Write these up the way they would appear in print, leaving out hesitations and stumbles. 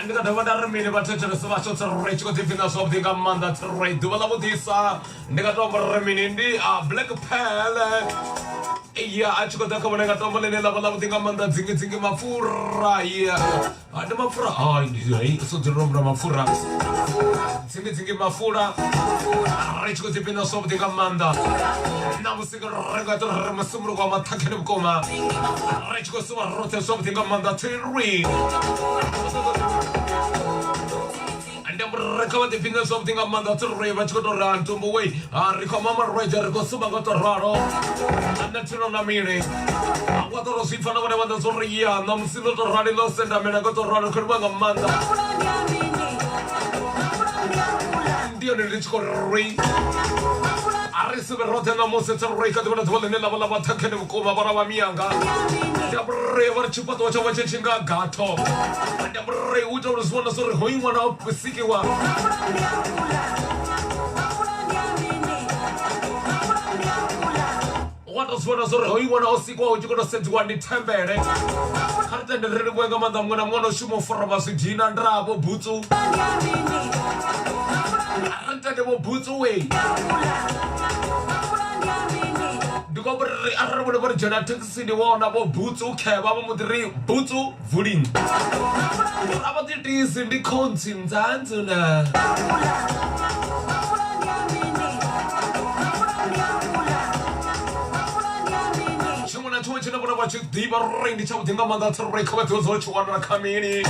Ndi nga dovha nda ri mini vhathetshelesi vhashu ri tshi khou ḓiphina zwavhuḓi nga maanḓa ri ḓuvha ḽa vhuḓisa ndi nga to amba ri mini ndi a Black Pearl ya a tshi khou ḓa kha vhone nga tombo ḽine ḽa vha ḽavhuḓi nga maanḓa dzingi dzingi mapfura ya ndi mapfura hai ndi hai so dzi rombula mapfura dzingi dzingi mafula ri tshi khou ḓiphina zwavhuḓi nga maanḓa na musi ri nga to ri musumuluko wa maṱhakheni vhukuma ri tshi khou suvha roṱhe zwavhuḓi nga maanḓa thiri ndi ri kha vha ḓiphine zwavhuḓi nga maanḓa thiri vha tshi khou tou ri ntumbu wei ri khou mama rwedzhe ri khou suvha nga to ralo nṋe thino na mini wa ṱo ro zwi pfa na vhone vha ḓo zwo ri ya ṋamusi ḽo to rali ḽo sendamela nga to ralo kho livha nga maanḓa ndi yone ndi tshi khou ri a ri sivhe roṱhe ṋamusi ri kha ḓivha na ḓuvha ḽine ḽa vha ḽa vhaṱhakhene vhukuma vhana vha miyanga ndi amba uri vha ri tshifhaṱuwo tshavho tshi tshi nga gatho ndi amba uri u itela uri zwi vhona zwa uri hoyu ṅwana o sikiwa wa tou zwi vhona zwa uri hoyu ṅwana o sikwa hu tshi khou tou sedziwa ndi thembele kha ri tende ri livhuwe nga maanḓa muṅwe na muṅwe no shuma u foroma zwidina ndavho butsu ri tende vho butsu we ndi khou amba uri arali vhone vho ri dzhena thekhisini wa wana vho butsu khevha vho mbo ḓi ri butsu vulini a vha ḓitisi ndi khontsi nzanzu na tshiṅwe na tshiṅwe tshine vhona vha tshi ḓivha uri ndi tshavhuḓi nga maanḓa tsha uri kha vha ḓivha zwo tshi wanala kha mini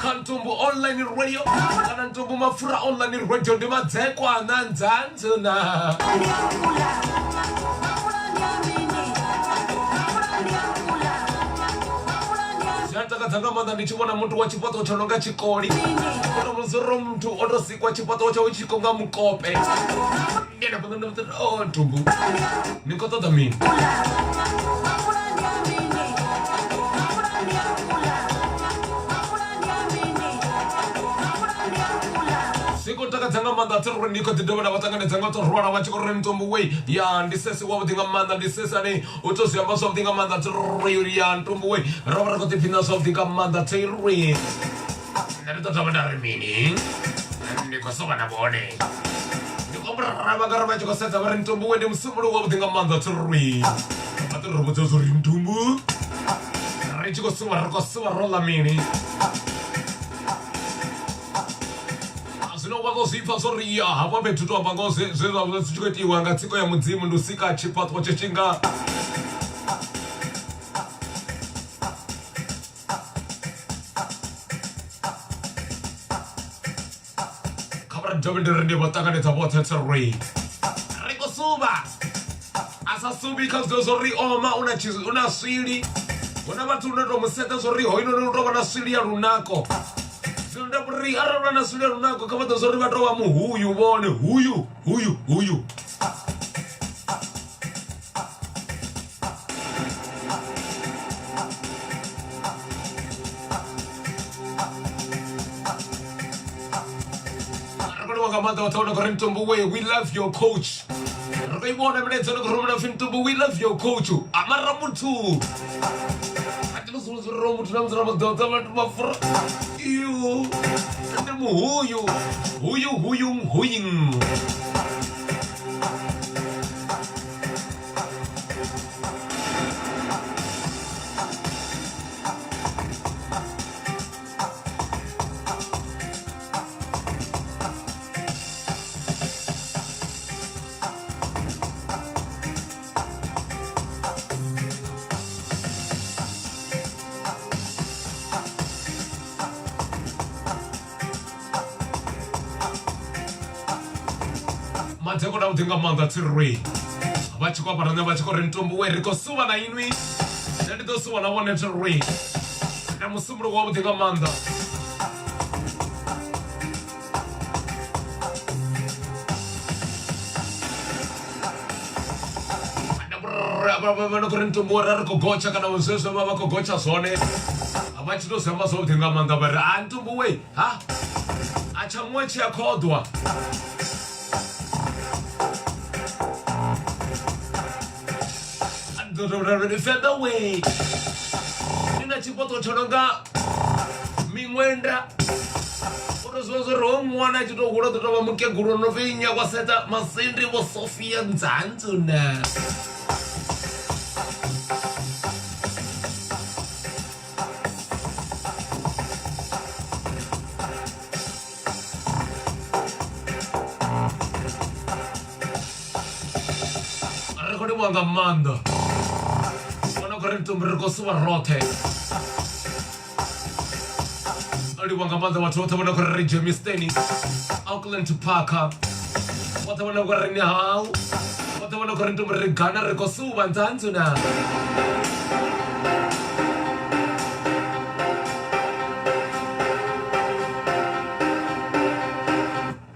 kha Ntumbu online radio kana Ntumbu Mapfura online radio ndi madzekwana nzanzu na zwi a takadza nga maanḓa ndi tshi vhona muthu wa tshifhaṱuwo tsho no nga tshikoli o to vhudza uri muthu o to sikwa tshifhaṱuwo tshawe tshi konga mukope ndi hanefho nda vhudza uri o ntumbu ni khou ṱoḓa mini zwi khou takadza nga maanḓa thi uri ndi khou ḓi dovha nda vha ṱanganedza nga u tou rwala vha tshi khou ri ntumbu wei ya ndi sesi wavhuḓi nga maanḓa ndi sesi ane u tou zwi amba zwavhuḓi nga maanḓa thi ri ya ntumbu wei ro vha ri khou ḓiphina zwavhuḓi nga maanḓa thi ri nṋe ndi ḓo dovha nda ri mini ndi khou sovha na vhone ndi khou ravha nga ri vha tshi khou sedza vha ri ntumbu we ndi musumbuluwo wavhuḓi nga maanḓa thi ri vha ḓo ri vhudza zwo ri ntumbu ri tshi khou suvha ri khou suvha ro ḽa mini zwino wa ḓo zwi pfa zwo ri ya hafha fhethu to amba ngoho zwe zwe zwa vha zwi tshi khou itiwa nga tsiko ya mudzimu ndi u sika tshifhaṱuwo tshi tshi nga kha vha ri dovhe ndi ri ndi vho ṱanganedza vhoṱhe tse ri ri khou suvha a sa suvhi kha zwiḓo zwo ri oma u na u na swili hu na vhathu une to musedza zwo ri hoyunoni u tou vha na swili ya lunako zwino nda ri arali vha na swili ya lunako kha vha ḓo zwo ri vha tou vha muhuyu vhone huyu huyu huyu Ri nga maanḓa vhathu vha no khou ri Ntumbu we we love your coach ri khou i vhona milaedza no khou rumela pfhi Ntumbu we love your coach amara muthu a thi zwi ri muthu na musi ra ḓodza vhathu mapfura iu ndi muhuyu huyu huyu huying madekwana avhuḓi nga maanḓa tsirui vha tshi khou amba na nṋe vha tshi khou ri ntumbu we ri khou suvha na inwi nṋe ndi ḓo suvha na vhone tsirui na musumbuluwo wavhuḓi nga maanḓa vha no khou ri ntumbu ra ri khou gotsha kana zwezwo vha vha khou gotsha zwone vha tshi tou zwi amba zwavhuḓi nga maanḓa vha ri a ntumbu we ha a tsha muṅwe tshi a khoḓwa Venḓa we ndi na tshifhaṱo tsho no nga miṅwenda. zwi vhona uri hoyu ṅwana a tshi tou hula u ḓo tou vha mukegulu no pfi Nyakwaseta Masindi Vho Sophia Nzanzu na. Ri khou livhuwa nga maanḓa vhona khou ri ntumbu ri khou suvha roṱhe livhuwa nga maanḓa vhathu vhoṱhe vhona khou ri Germiston Auckland Park vhoṱhe vhona khou ri ni hau vhoṱhe vhona khou ri ntumbu ri gana ri khou suvha nzanzu na.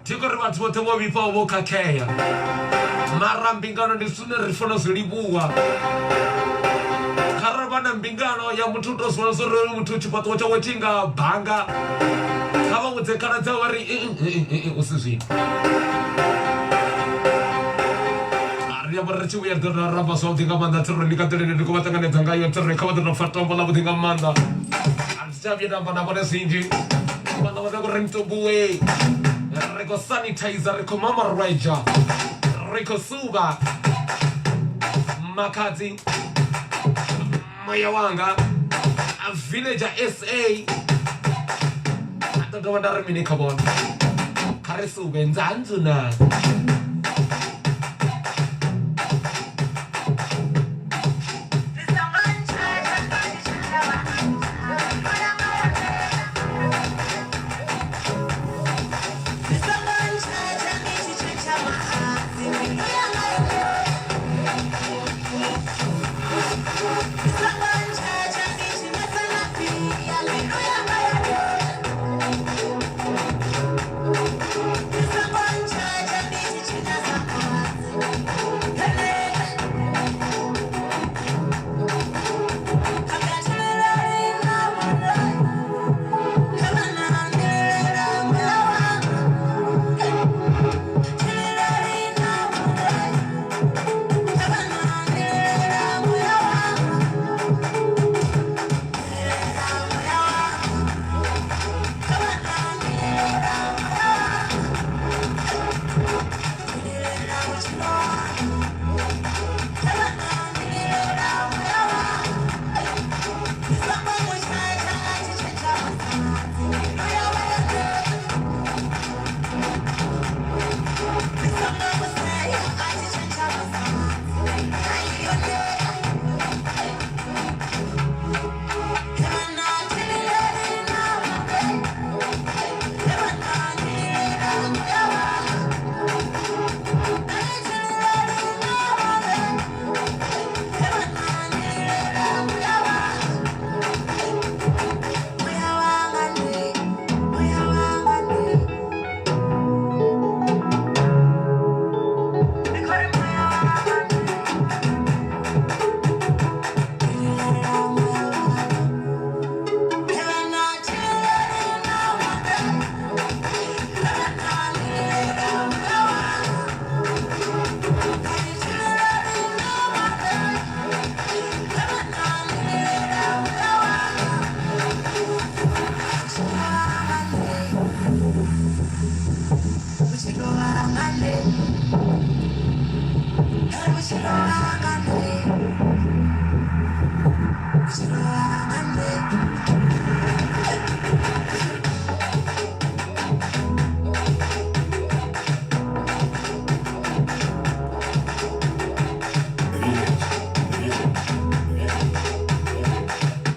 Thi khou ri vhathu vhoṱhe vho vhifhaho vho khakhea mara mbingano ndi zwithu zwine ri fanela u zwi livhuwa kharali vha na mbingano ya muthu u tou zwi vhona zwa uri muthu tshifhaṱuwo tshawe tshi nga banga kha vha vhudze khaladzi awe vha ri u si zwino ri amba ri tshi vhuya ri ḓo dovha ra amba zwavhuḓi nga maanḓa tsironi ndi nga nḓila ine ndi khou vha ṱanganedza ngayo tsironi kha vha ḓo tou pfa tombo ḽa vhuḓi nga maanḓa a ri tsha vhuya nda amba na vhone zwinzhi vhaḽa vha uri ntombuwe ri khou sanitizer ri khou mama rweja ri khou suvha makhadzi muya wanga a villager sa a ḓo dovha nda ri mini kha vhone kha ri suvhe nzanzu na.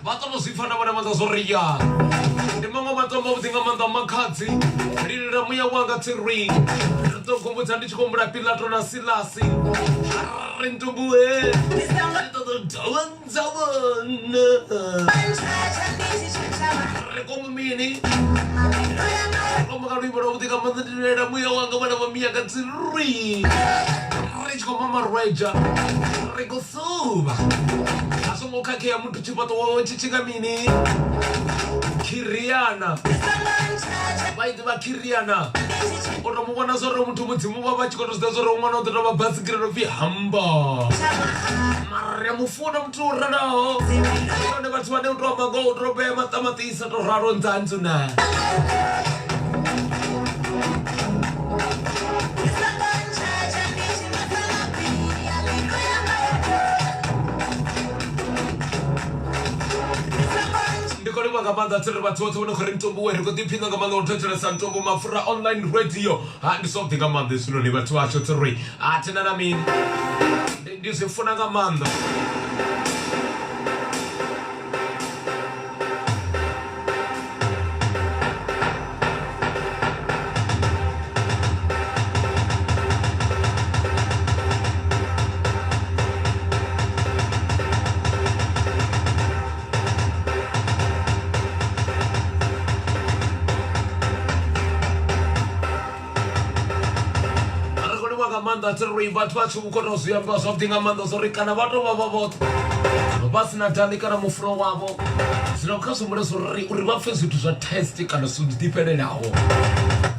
Vha ṱoḓa u zwi pfa na vhone vha ḓo zwo ri ya ndi maṅwe matombo avhuḓi nga maanḓa makhadzi lilila muya wanga tsirwi ri ḓo gumbudza ndi tshi khou humbula pilato na silasi ri ntumbuwe ri ṱoḓa u dovha vhona ri komu mini komba luimbo lwavhuḓi nga maanḓa ndi lilela muya wanga vhana vha miya nga tsirwi ri tshi khou mama rweja ri khou suvha a songo khakhea muthu tshifhaṱo wawe tshi tshi nga mini khiriana vha i ḓivha khiriana u to mu vhona zwa uri muthu mudzimu vha vha tshi khou to zwi ḓivha zwa uri ṅwana u ḓo tou vha basikiri no pfhi hamba mara ri a mu funa muthu o raloho nahone vhathu vhane u to amba ngoho u to vhea maṱamaṱisa to ralo nzanzu na. livha nga maanḓa tsiri vhathu vhoṱhe vho no khou ri ntombo we ri khou ḓiphina nga maanḓa u thetshelesa ntombo mapfura online radio ha ndi zwavhuḓi nga maanḓa hezwinoni vhathu vhashu tsiri a thina na mini ndi zwi funa nga maanḓa. Ri khou livhuwa nga maanḓa thi ri vhathu vha tshi khou tou zwi amba zwavhuḓi nga maanḓa zwo ri kana vha tou vha vha vhoṱhe vha si na dali kana mufuno wavho zwino kha zwi humbule zwo ri uri vha pfhe zwithu zwa test kana zwithu zwi ḓifhelelaho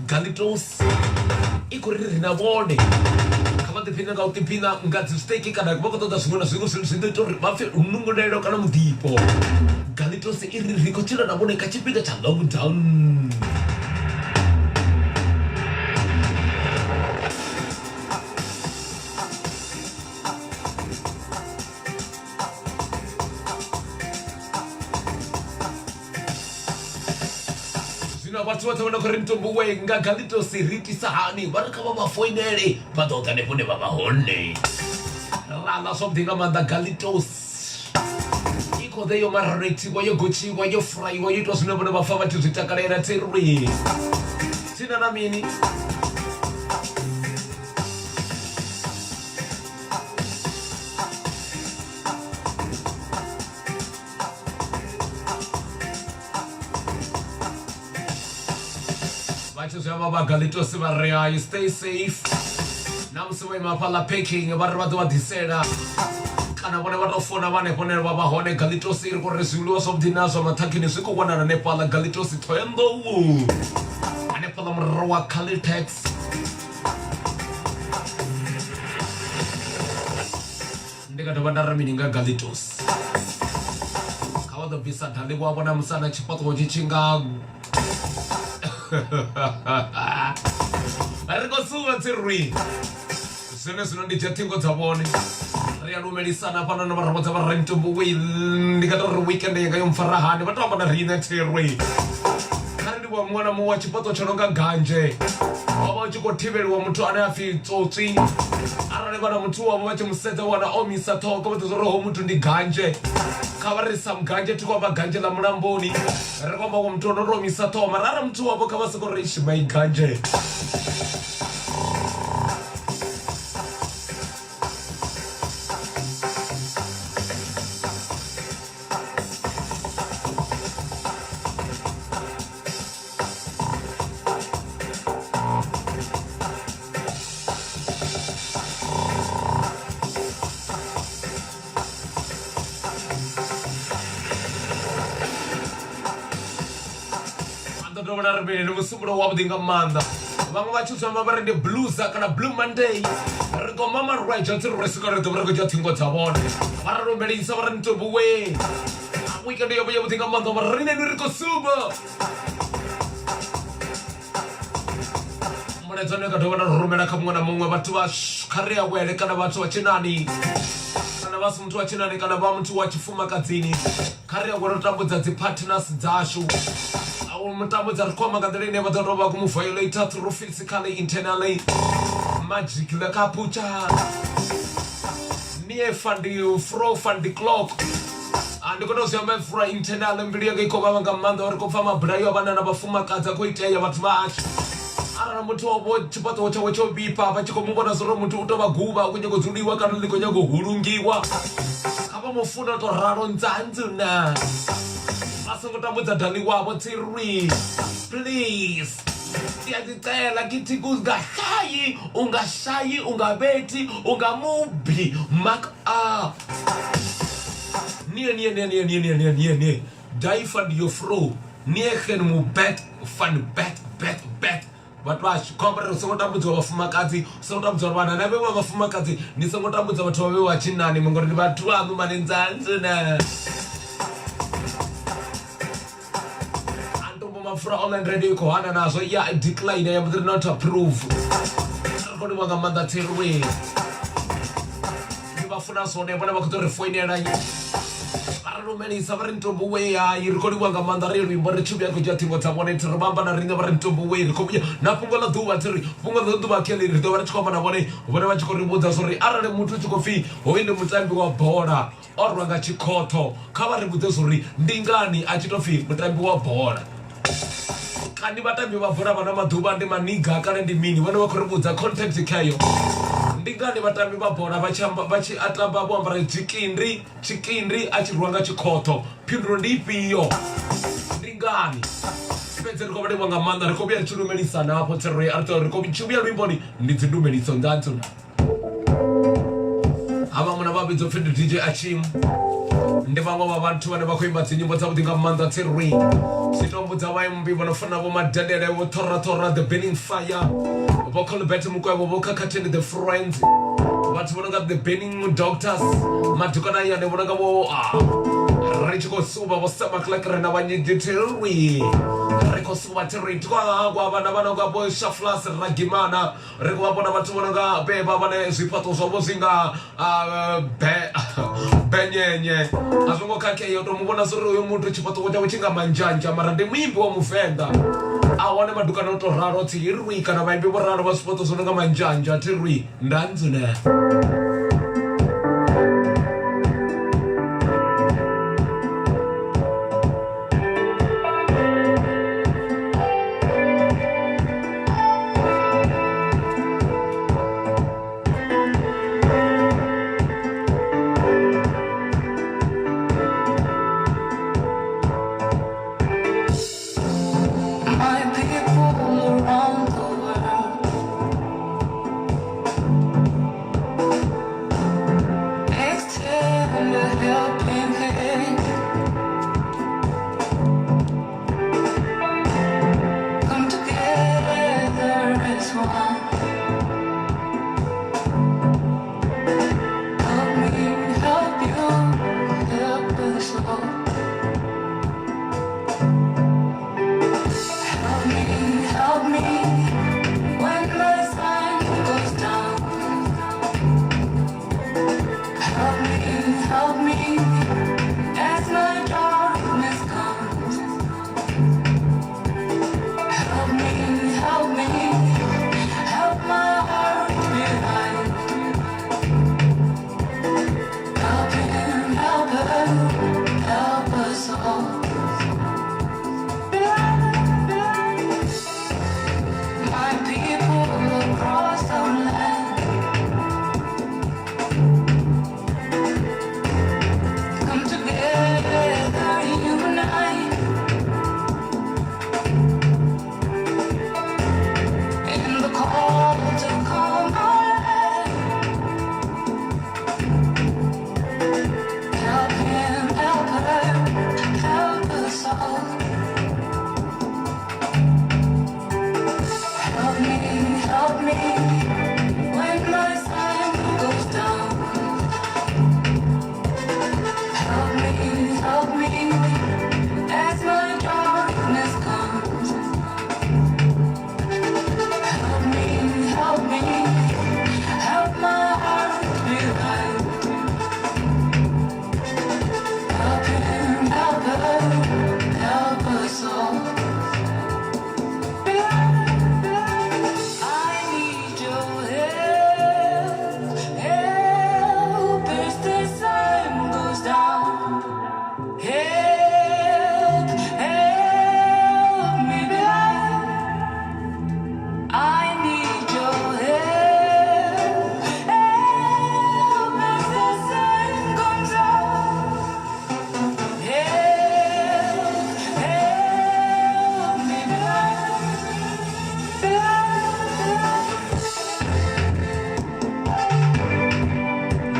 galitos i khou ri ri na vhone kha vha ḓiphine nga u ḓiphina nga dzi steak kana vha khou ṱoḓa zwiṅwe na zwiṅwe zwine zwi ḓo ita uri vha pfhe nungulelo kana muḓifho. Galitos i ri ri khou tshila na vhone kha tshifhinga tsha lockdown. Zwino vhathu vhoṱhe vho no khou ri ntumbu we nga Galitosi ri itisa hani vha ri kha vha vha foinele vha ḓo ḓa hanefho hune vha vha hone. Ra ḽa zwavhuḓi nga maanḓa Galitosi i khou ḓa yo marinatiwa yo gotshiwa yo fraiwa yo itwa zwine vhone vha pfa vha tshi zwi takalela thiri tsina na mini. Vha tshi zwi amba vha Galitosi vha ri hai stay safe na musi vho ima hafhaḽa parking vha ri vha ḓo vha ḓisela kana vhone vha tou fona vha hanefho hune vha vha hone. Galitosi ri khou ri zwiḽiwa zwavhuḓi na zwa maṱhakheni zwi khou wanala hanefhaḽa Galitosi Thohoyandou hanefhaḽa murahu wa Caltex. Ndi nga dovha nda ri mini nga Galitos? Kha vha ḓo bvisa dali wavho na musana tshifhaṱuwo tshi tshi nga ri khou suvha tsirwi. Zwene zwino ndi dzhia ṱhingo dza vhone ri a lumelisana fhano no vha ri vhudza vha ri ntumbu wi ndi nga tou ri weekend yanga yo mpfara hani vha to amba na riṋe tsirwi. Kha ri livhuwa muṅwe na muṅwe wa tshifhaṱo tsho no nga ganzhe ho vha hu tshi khou thivheliwa muthu ane a pfhi Tswotswi arali vha na muthu wavho vha tshi mu sedza wana o misa ṱhoho vha ḓo uri hoyu muthu ndi ganzhe kha vha ri sa muganzhe thi khou amba ganzhe ḽa mulamboni ri khou amba wa muthu o no tou misa ṱhoho mara arali muthu wavho kha vha soko ri shima i ganzhe. Vha ḓo dovha ri mini ndi musumbulowo wavhuḓi nga maanḓa vhaṅwe vha tshi zwi amba vha ri ndi bluesa kana blue monday ri khou mama rwedzha tsi ri swika ri ḓo vha ri khou dzhia ṱhingo dza vhone vha ri lumelisa vha ri ntombo we weekend yavho yavhuḓi nga maanḓa mara riṋe ri khou sumba Mulaedza une nga dovha nda rumela kha muṅwe na muṅwe vhathu vha kha ri awele kana vhathu vha tshinani kana vha si muthu wa tshinani kana vha muthu wa tshifumakadzini kha ri awele u tambudza dzi partners dzashu u mu tambudza ri khou amba nga nḓila ine vha ḓo tou vha khou mu violator through physically internally magic ḽa kha nie fa ndi fro fa ndi clock Ah, ndi khou tou zwi amba fura internal mbilu yanga i khou vhavha nga maanḓa uri khou pfa mabulayo a vhana na vhafumakadzi a khou itea vhathu vhashu arali muthu wavho tshifhaṱuwo tshawe tsho vhifha vha tshi khou mu vhona zwo uri muthu u tou vha guvha u khou nyanga u dzuliwa kana ḽi khou nyanga u hulungiwa kha vha mu funa tou ralo nzanzu na vha songo tambudza dali wavho tsirwi please ndiyazicela kithi ungahlayi ungashayi ungabethi ungamubhi mark up Nee, nee, nee, nee, nee, nee, nee, nee, nee. Die van die juffrou. Negen mu bed van bed, bed, bed. Vhathu vhashu khou amba uri songo tambudziwa vhafumakadzi songo tambudziwa vhana na vhe vhafumakadzi ni songo tambudza vhathu vha vhe vha tshinnani ngori ndi vhathu vhaṋu mani nzanzu na antombo mapfura online radio i khou hana nazwo ya decline ya mbo ḓi not approve ri khou livha nga maanḓa thirwe ndi vha funa zwone vhone vha khou ḓo ri foinela vha ri ri lumelisa vha ri ntombo we hai ri khou livhuwa nga maanḓa ri luimbo ri tshi vhuya khou dzhia ṱhingo dza vhone thi ri vha amba na riṋe vha ri ntombo we ri khou vhuya na fhungo ḽa ḓuvha thi ri fhungo ḽa ḓuvha kelly ri ḓo vha ri tshi khou amba na vhone vhone vha tshi khou ri vhudza zwori arali muthu u tshi khou pfhi hoyu ndi mutambi wa bola o rwa nga tshikhotho kha vha ri vhudze zwori ndi ngani a tshi tou pfhi mutambi wa bola kani vhatambi vha bola vha na maḓuvha ndi maniga kana ndi mini vhone vha khou ri vhudza contact khayo ndi ngani vhatambi vha bola vha tshi amba vha tshi a tamba vho ambara tshikindi tshikindi a tshi rwa nga tshikhotho phindulo ndi ifhio ndi ngani fhedzi ri khou vha livhuwa nga maanḓa ri khou vhuya ri tshi lumelisana hafho tsiroi a ri ri khou tshi vhuya luimboni ndi dzi ndumeliso nḓadzo havha muna vha vhidzwa pfhi ndi dj achim ndi vhaṅwe vha vhathu vhane vha khou imba dzi nyimbo dzavhuḓi nga maanḓa tsirwi zwitombo dza vhaimbi vho no fana vho madendele vho thorathora the burning fire vho colbert mukwevho vho khakhatheni the friends vhathu vho no nga the burning doctors madukana ayane vho no nga vho ah, ri tshi khou suvha vho samaklekere na vhanyidi thirwi ri khou suvha thirwi thi khou hangwa vhana vha no nga vho shaflas ragimana ri khou vha vhona vhathu vho no nga vhevha vhane zwifhaṱo zwavho zwi nga be benyenye a zwo ngo khakhea u tou mu vhona zwo uri uyu muthu tshifhaṱuwo tshawe tshi nga manzhanzha mara ndi muimbi wa muvenḓa a wane madukana o tou ralo tsi rwi kana vhaimbi vho ralo vha zwifhaṱo zwo no nga manzhanzha thi rwi ndanzune. My people around the world extend a helping hand. Come together as one. Help me, help you, help us all. Help me, help me when my sun goes down. Help me, help me as my darkness comes. Help me, help me, help my heart be light. Help him, help her, help us all. My people across our land, come together, unite in the call to come alive. Help him, help her, help us all. Help me, help me when my sun goes down. Help me, help me as my darkness comes. Help me, help me, help my heart be light. Help him, help her, help us all. I need your help, help as the sun goes down. Help, help me be light. I need your help, help as the sun comes up. Help, help me be light, be light.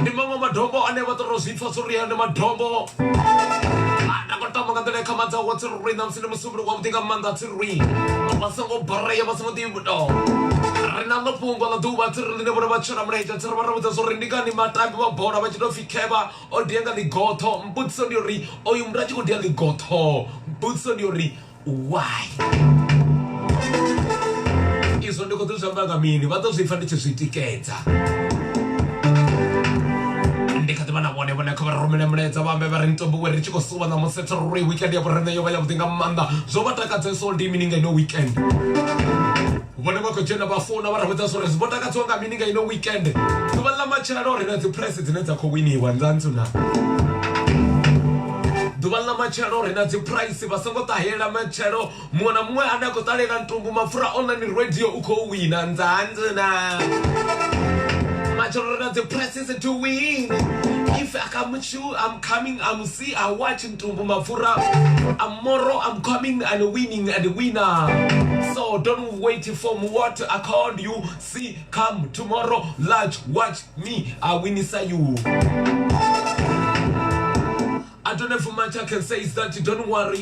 Ndi maṅwe madombo ane vha ṱo zwi pfa zwo ri ndi madombo a khou tamba nga nḓila ya khamadza wa tsiruri ṋamusi ndi musumbuluko wavhuḓi nga maanḓa tsiruri vha songo borea vha songo ḓi ri na ḽo fhungo ḽa ḓuvha tsiruri ḽine vhone vha tshela mulenzhe tsiri vha ri vhudza zwo ri ndi ngani matambi vha bola vha tshi tou pfi khevha o dia nga ḽigotho mbudziso ndi uri oyu muthu a tshi khou dia ḽigotho mbudziso ndi uri why izwo ndi khou ḓi zwi amba nga mini vha ḓo zwi pfa ndi tshi zwi tikedza ndi kha ḓi ḓivha na vhone vhone kha vha rumele mulaedza vha ambe vha ri ntombo we ri tshi khou suvha ṋamusi ri weekend ya vhoriṋe yo vha yavhuḓi nga maanḓa zwo vha takadzesaho ndi mini nga ino weekend vhone vha khou dzhena vha founa vha ri vhudza zwa uri vho takadziwa nga mini nga ino weekend ḓuvha ḽa matshelo ri na dzi press dzine dza khou winiwa nzanzu na ḓuvha ḽa matshelo ri na dzi price vha songo ṱahela matshelo muṅwe na muṅwe ane a khou ṱalela ntungu mapfura online radio u khou wina nzanzu na matshelo ri na dzi prices to win if I come you I'm coming I'm see I watch ntumbu mapfura tomorrow I'm coming and winning and winner so don't wait for what I called you see come tomorrow large watch me I winisa you I don't have much I can say is that don't worry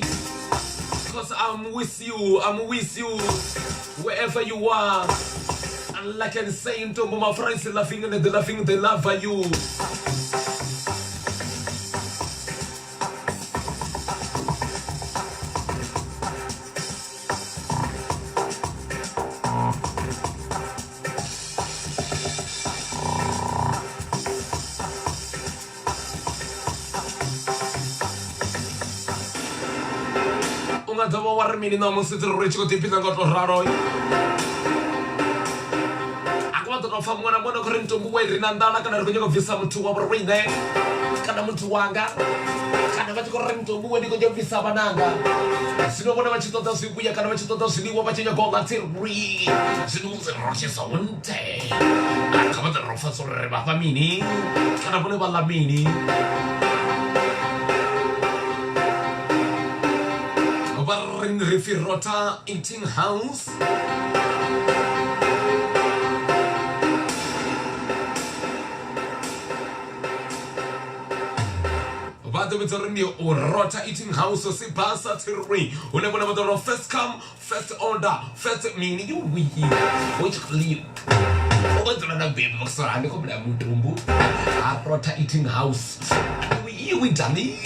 because I'm with you I'm with you wherever you are and like I say Ntombo my friends laughing and they laughing they love you u nga dovha wa ri mini ṋamusi dzi ri tshi khou ḓiphina nga u tou ralo a ku vha ḓo tou pfa muṅwe na muṅwe na khou ri ntumbu we ri na nḓala kana ri khou nyanga u bvisa muthu wa vhoriṋe kana muthu wanga kana vha tshi khou ri ntumbu we ndi khou nyanga u bvisa vhananga zwino vhone vha tshi ṱoḓa zwivhuya kana vha tshi ṱoḓa zwiḽiwa vha tshi nyaga u ḽa tsirwi zwino dzi rothisa hunte kha vha ḓo ro pfa uri ri vha fha mini kana vhone vha ḽa mini vha ri ri pfi rota eating house vha ḓo vhidza uri ndi u rota eating house sibasa tsirwi hune vhone vha ḓo ro first come first order first mini you wiki which clean u khou dzula na baby box ndi khou vhulaya mutumbu ha rota eating house iwi dali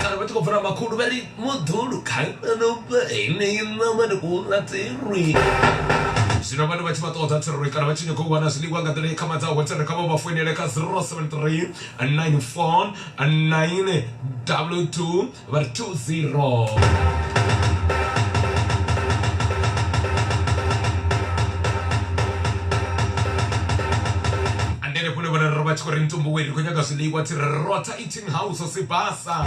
kana vha tshi khou bvela makhulu vha ri muḓulu kha ine ṋama ndi khou ḽa tsirwi zwino vhane vha tshi vha ṱoḓa tsirwi kana vha tshi nyanga u wana zwiḽiwa nga nḓila i khamadzaho tsirwi kha vha vha foinele kha 073 94 9 2 vha ri 20 andele fhone vhona ri vha tshi khou ri ntumbu we ri khou nyaga zwiḽiwa tshi ri rota eating house sibasa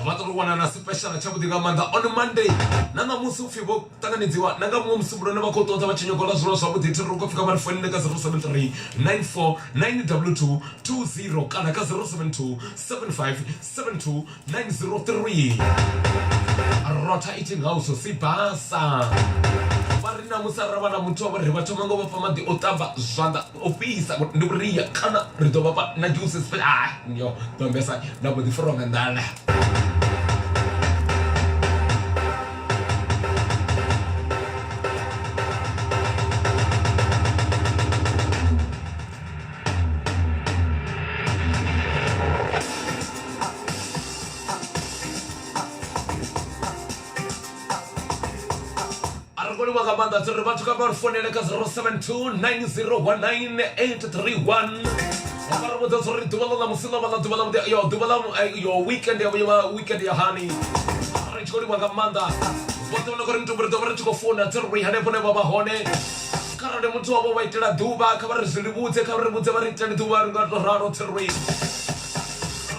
vha ḓo ri wana na special tshavhuḓi nga maanḓa on monday na ṋamusi upfhi vho ṱanganedziwa na nga muṅwe musumbuloni vha khou ṱoḓa vha tshi nyago ḽa zwiḽiwa zwavhuḓi thi ri khou pfhi kha vha ri foinele kha 073 94 922 20 kana kha 072 75 72 903 rota eating house sibasa vha ri namusi arali vha na muthu wa vha ri vha thoma ngo vhafha maḓi o ṱamba zwanḓa o fhisa ndi vhuria kana ri ḓo vhafha na juice ah yo ḓombesa nda mbo ḓi fariwa nga nḓala. A ri khou livhuwa nga maanḓa dzi ri vhathu kha vha ri founele kha 072 9019 831 vha ri vhudza uri ḓuvha ḽa ṋamusi ḽo vha ḽa ḓuvha ḽa vhuḓi yo ḓuvha ḽa yo weekend ya vha weekend ya hani ri tshi khou livhuwa nga maanḓa vhoṱhe vho no khou ri ntumbu ri ḓo vha ri tshi khou founa dzi ri hanefho hune vha vha hone kharali muthu wavho vha itela ḓuvha kha vha ri zwi vhudze kha vha ri vhudze vha ri itele ḓuvha ri nga to ralo dzi ri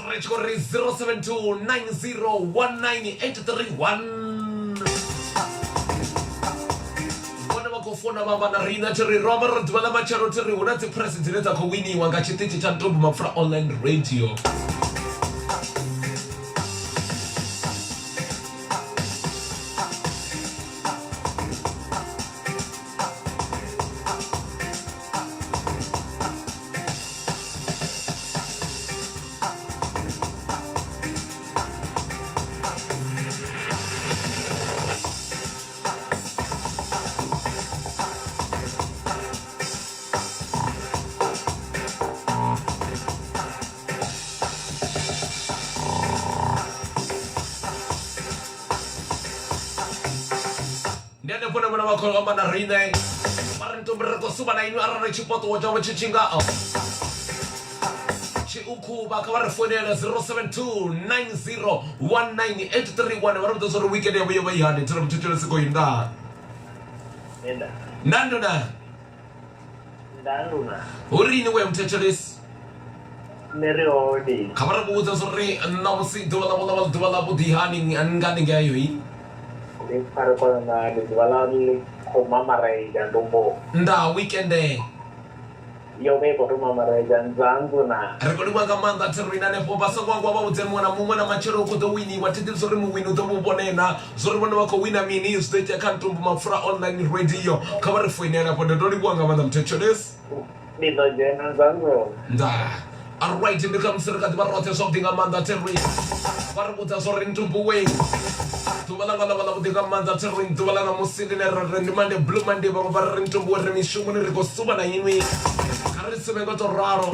ri tshi khou ri 072 9019 831 vhone vha khou founa vha amba na riṋe thi ri ro amba ri ḓuvha ḽa matshelo thi ri hu na dzi press dzine dza khou winiwa nga tshiṱitshi tsha ntombo mapfura online radio. Ndi hanefho hune vhone vha khou amba na riṋe vha ri ntombi ri khou suvha na inwi arali tshifhaṱuwo tshavho tshi tshi nga. u khuvha kha vha ri foinele 072 90 19831 vha ri vhudza uri weekend yavho yo vha i hani. Thero muthetshelesi khou inda. Nda. Nda nduna. Nda nduna. Hu ri ini we muthetshelesi? Nṋe ri hone. Kha vha ri vhudza uri ṋamusi ḓuvha ḽavho ḽa vha ḓuvha ḽa vhuḓi hani nga nḓila eyo i? Ndi pfa ri kona ndi ḓuvha ḽa ḽi khou mamaredza ndumbo. Nda weekend Yo vha i khou tou mamaredza nzanzu na. Ri khou livhuwa nga maanḓa Therwin hanefho vha songo hangwa vha vhudze muṅwe na muṅwe na matshelo u khou ḓo winiwa thi ḓivhi zwori muwini u ḓo vha u vhone na zwori vhone vha khou wina mini zwi ḓo itea kha Ntumbu Mapfura online radio kha vha ri foinele afho ndo to livhuwa nga maanḓa muthetshelesi. Ndi ḓo dzhena nzanzu. Ndaa. Alright ndi kha musi ri kha ḓi vha roṱhe zwavhuḓi nga maanḓa Therwin vha ri vhudza zwori Ntumbu we ḓuvha ḽanga ḽa vha ḽavhuḓi nga maanḓa Therwin ḓuvha ḽa ṋamusi ḽine ra ri ndi Monday Blue Monday vhaṅwe vha ri ri Ntumbu we ri mishumoni ri khou suvha na inwi kha ri suvhe nga to ralo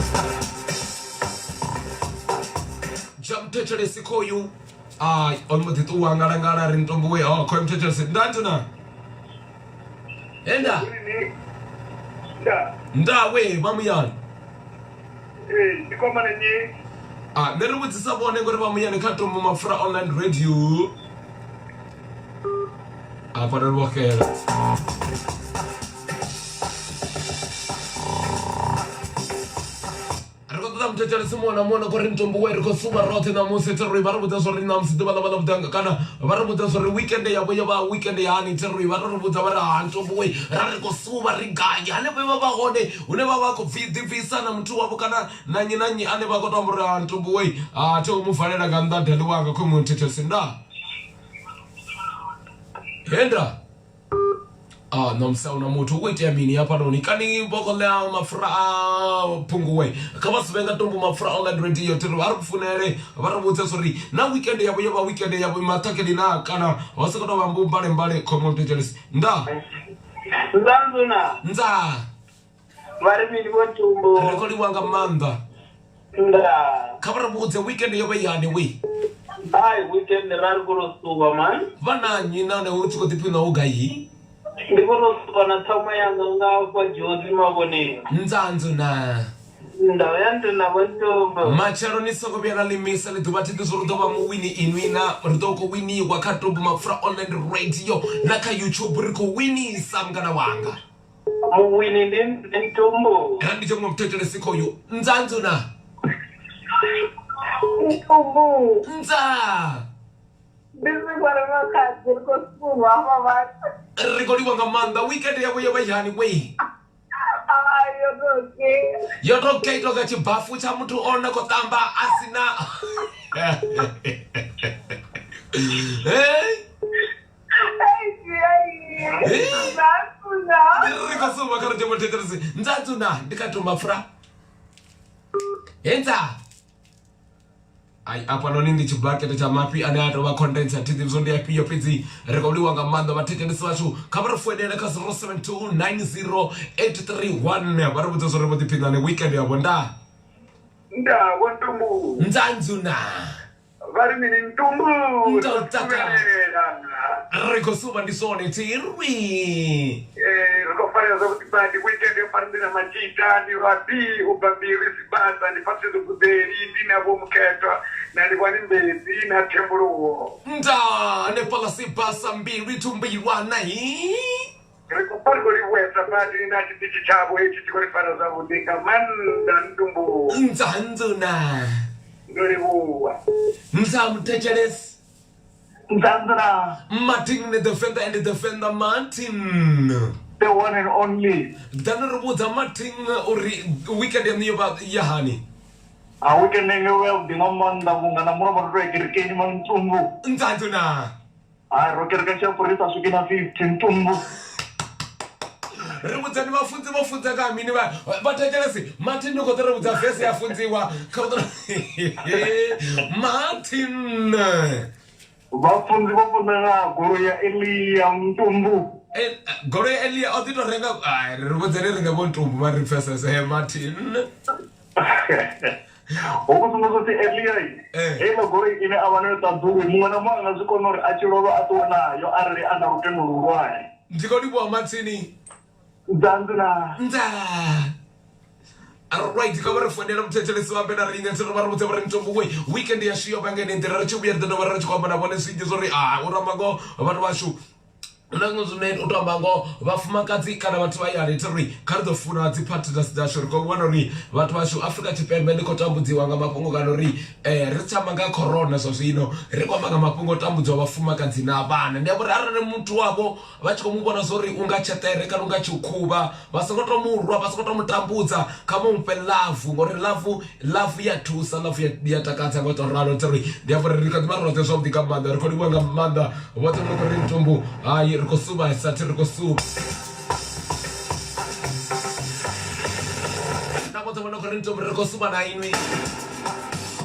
dzhia muthetshelesi khoyu ai o mbo ḓi ṱuwa ngalangala ri Ntumbu we oh khoyu muthetshelesi nda ntuna enda Nda. nda we vha muyani Ee, ndi kwama na nnyi? Ah, nṋe ri vhudzisa vhone ngori vha muyani kha Tombo Mapfura online radio. Afha ri vho xela. Ri khou ṱoḓa muthetshelesi muṅwe na muṅwe na khou ri ntombo we ri khou suvha roṱhe ṋamusi thero vha ri vhudza zwa uri ṋamusi ḓuvha ḽa vha ḽa vhuḓi kana vha ri vhudza zwa uri weekend yavho yo vha weekend ya hani thero vha ri vhudza vha ri ha ntombo we ra ri khou suvha ri gai hanefho vha vha hone hune vha vha khou ḓibvisa na muthu wavho kana na nnyi na nnyi ane vha khou to amba uri ha ntumbu wei ha thi mu valela nga nnḓa dali wanga khou mu thetshelesi nda henda Ah, ṋamusi ahuna muthu u khou itea mini hafhanoni kani vha khou ḽa mapfura a phunguwe kha vha sivhe nga tombo mapfura online radio thiri vha ri kufunele vha ri vhudze uri na weekend yavho yo vha weekend yavho maṱhakheni na kana ho sokou tou vha mbumbale khomo thetshelesi nda Nzanzuna. nza Vha ri mini vho Ntumbu? Ri khou livhuwa nga maanḓa. Ndaa. Kha vha ri vhudze weekend yo vha i hani we? Hai weekend ra ri khou tou suvha man. Vha na nnyi nahone hu tshi khou ḓiphiṋa hu gai? Ndi khou tou suvha na ṱhama yanga nga hafha Jozi Mavhoneni. Nzanzu naa? Ndau ya nduna Vho Ntumbu. Matshelo ni songo vhuya na limisa ḽi ḓuvha thi ḓi zwo ri ḓo vha muwini inwi na ri ḓo khou winiwa kha Tumbu Mapfura Online Radio na kha YouTube ri khou winisa mungana wanga. Muwini ndi nṋe Ntumbu. Ra ndi tsho muthetshelesi khoyu nzanzu na Ntumbu. Nza. Ndi zwikwa ri makhadzi ri khou suvha hafha vhathu. Ri khou livhuwa nga maanḓa weekend yavho yo vha i hani wei? Hai yo tou okay. Yo tou okay tonga tshibafu tsha muthu o no khou ṱamba a si na Hey. Ri khou suvha kha radio muthetshelesi nzanzu na ndi kha tumba pfura henza ai afhanoni ndi tshibakete tsha mafhi ane a tovha condenser thi ḓivhi zwo ndi afhio fhedzi ri khou livhuwa nga maanḓa vhathetshelesi vhashu kha vha ri foinele kha 072 90 831 vha ri vhudze zwo ri vho ḓiphiṋani weekend yavho nda Nda vho Ntumbu. nzanzu na Vha ri mini Ntumbu? Ndo takala. Ri khou suvha ndi zwone thirwi. Eh, ri khou farela zwavhuḓi badi weekend yo fara ndi na Majita, ndi Lwabi, u bva Mbilwi Sibasa, ndi Phaṱhutshedzo Gudeli, ndi na Vho Mukhethwa, na Livhwani Mbedzi na Thembuluwo. Nda hanefhaḽa Sibasa Mbilwi Thumbilwa na hi. Ri khou pfa ri khou livhuwesa badi na tshiṱitshi tshavho hetshi tshi khou ri fara zwavhuḓi nga maanḓa Ntumbu. Nzanzuna. Ndo livhuwa. Nza muthetshelesi. Nzanzuna. Martin the Defender and the Defender Martin. The one and only. Ḓani ri vhudza Martin uri weekend yaṋu yo vha ya hani. A weekend yanga yo vha yavhuḓi nga maanḓa vhunga na mulovha ro tou ya kerekeni Mantumbu. Nzanzuna. Hai ro kereke tsha ri sa swiki na 50 ntumbu. Ri vhudzani vhafunzi vho funza nga ha mini vha vha thetshelesi Martin ndi khou ḓo ri vhudza vese ya funziwa kha vha ḓo Martin Vhafunzi vho funza nga ha goloi ya Elia ntumbu. Eh, goloi ya Elia o ḓi to renga ai ri vhudzeni riṋe vho ntumbu vha ri pfesese Martin. Hu khou sumbedza upfi Elia Eh. heiḽa goloi ine a vha nayo ṱaḓulu muṅwe na muṅwe a nga zwi kona uri a tshi lovha a ṱuwe nayo arali a na lutendo luhulwane. Ndi khou livhuwa Martin. Nzanzi na. Nza. Right, kha vha ri founela muthetshelesi vha ambe na riṋe tsiri vha ri vhudze vha ri mutombo we weekend yashu yo vha nga ine nḓila. Ri tshi vhuya ri ḓo dovha ri tshi khou amba na vhone zwinzhi zwo ri a u ramba ngoho vhathu vhashu na zwiṅwe zwine u to amba ngoho vhafumakadzi kana vhathu vha hayani thi ri kha ri ḓo funa dzi partners dzashu. Ri khou vhona uri vhathu vhashu Afrika Tshipembe ndi khou tambudziwa nga mafhungo kana uri ri si tsha amba nga corona zwa zwino, ri khou amba nga mafhungo o tambudziwa vhafumakadzi na vhana. Ndi amba uri arali muthu wavho vha tshi khou mu vhona zwa uri u nga tsheṱere kana u nga tshikhuvha, vha songo to mu rwa, vha songo to mu tambudza, kha vha mufhe ḽavu ngori ḽavu ḽavu ya thusa, ḽavu ya, ya takadza nga u to ralo. Ri ndi hafho ri kha ḓi vha roṱhe zwavhuḓi nga maanḓa, ri khou livhuwa nga maanḓa vhoṱhe vho no khou ri ntumbu hai ri khou suvha sa thi ri khou suvha na vhoṱhe vho no khou ri ntumbu ri khou suvha na inwi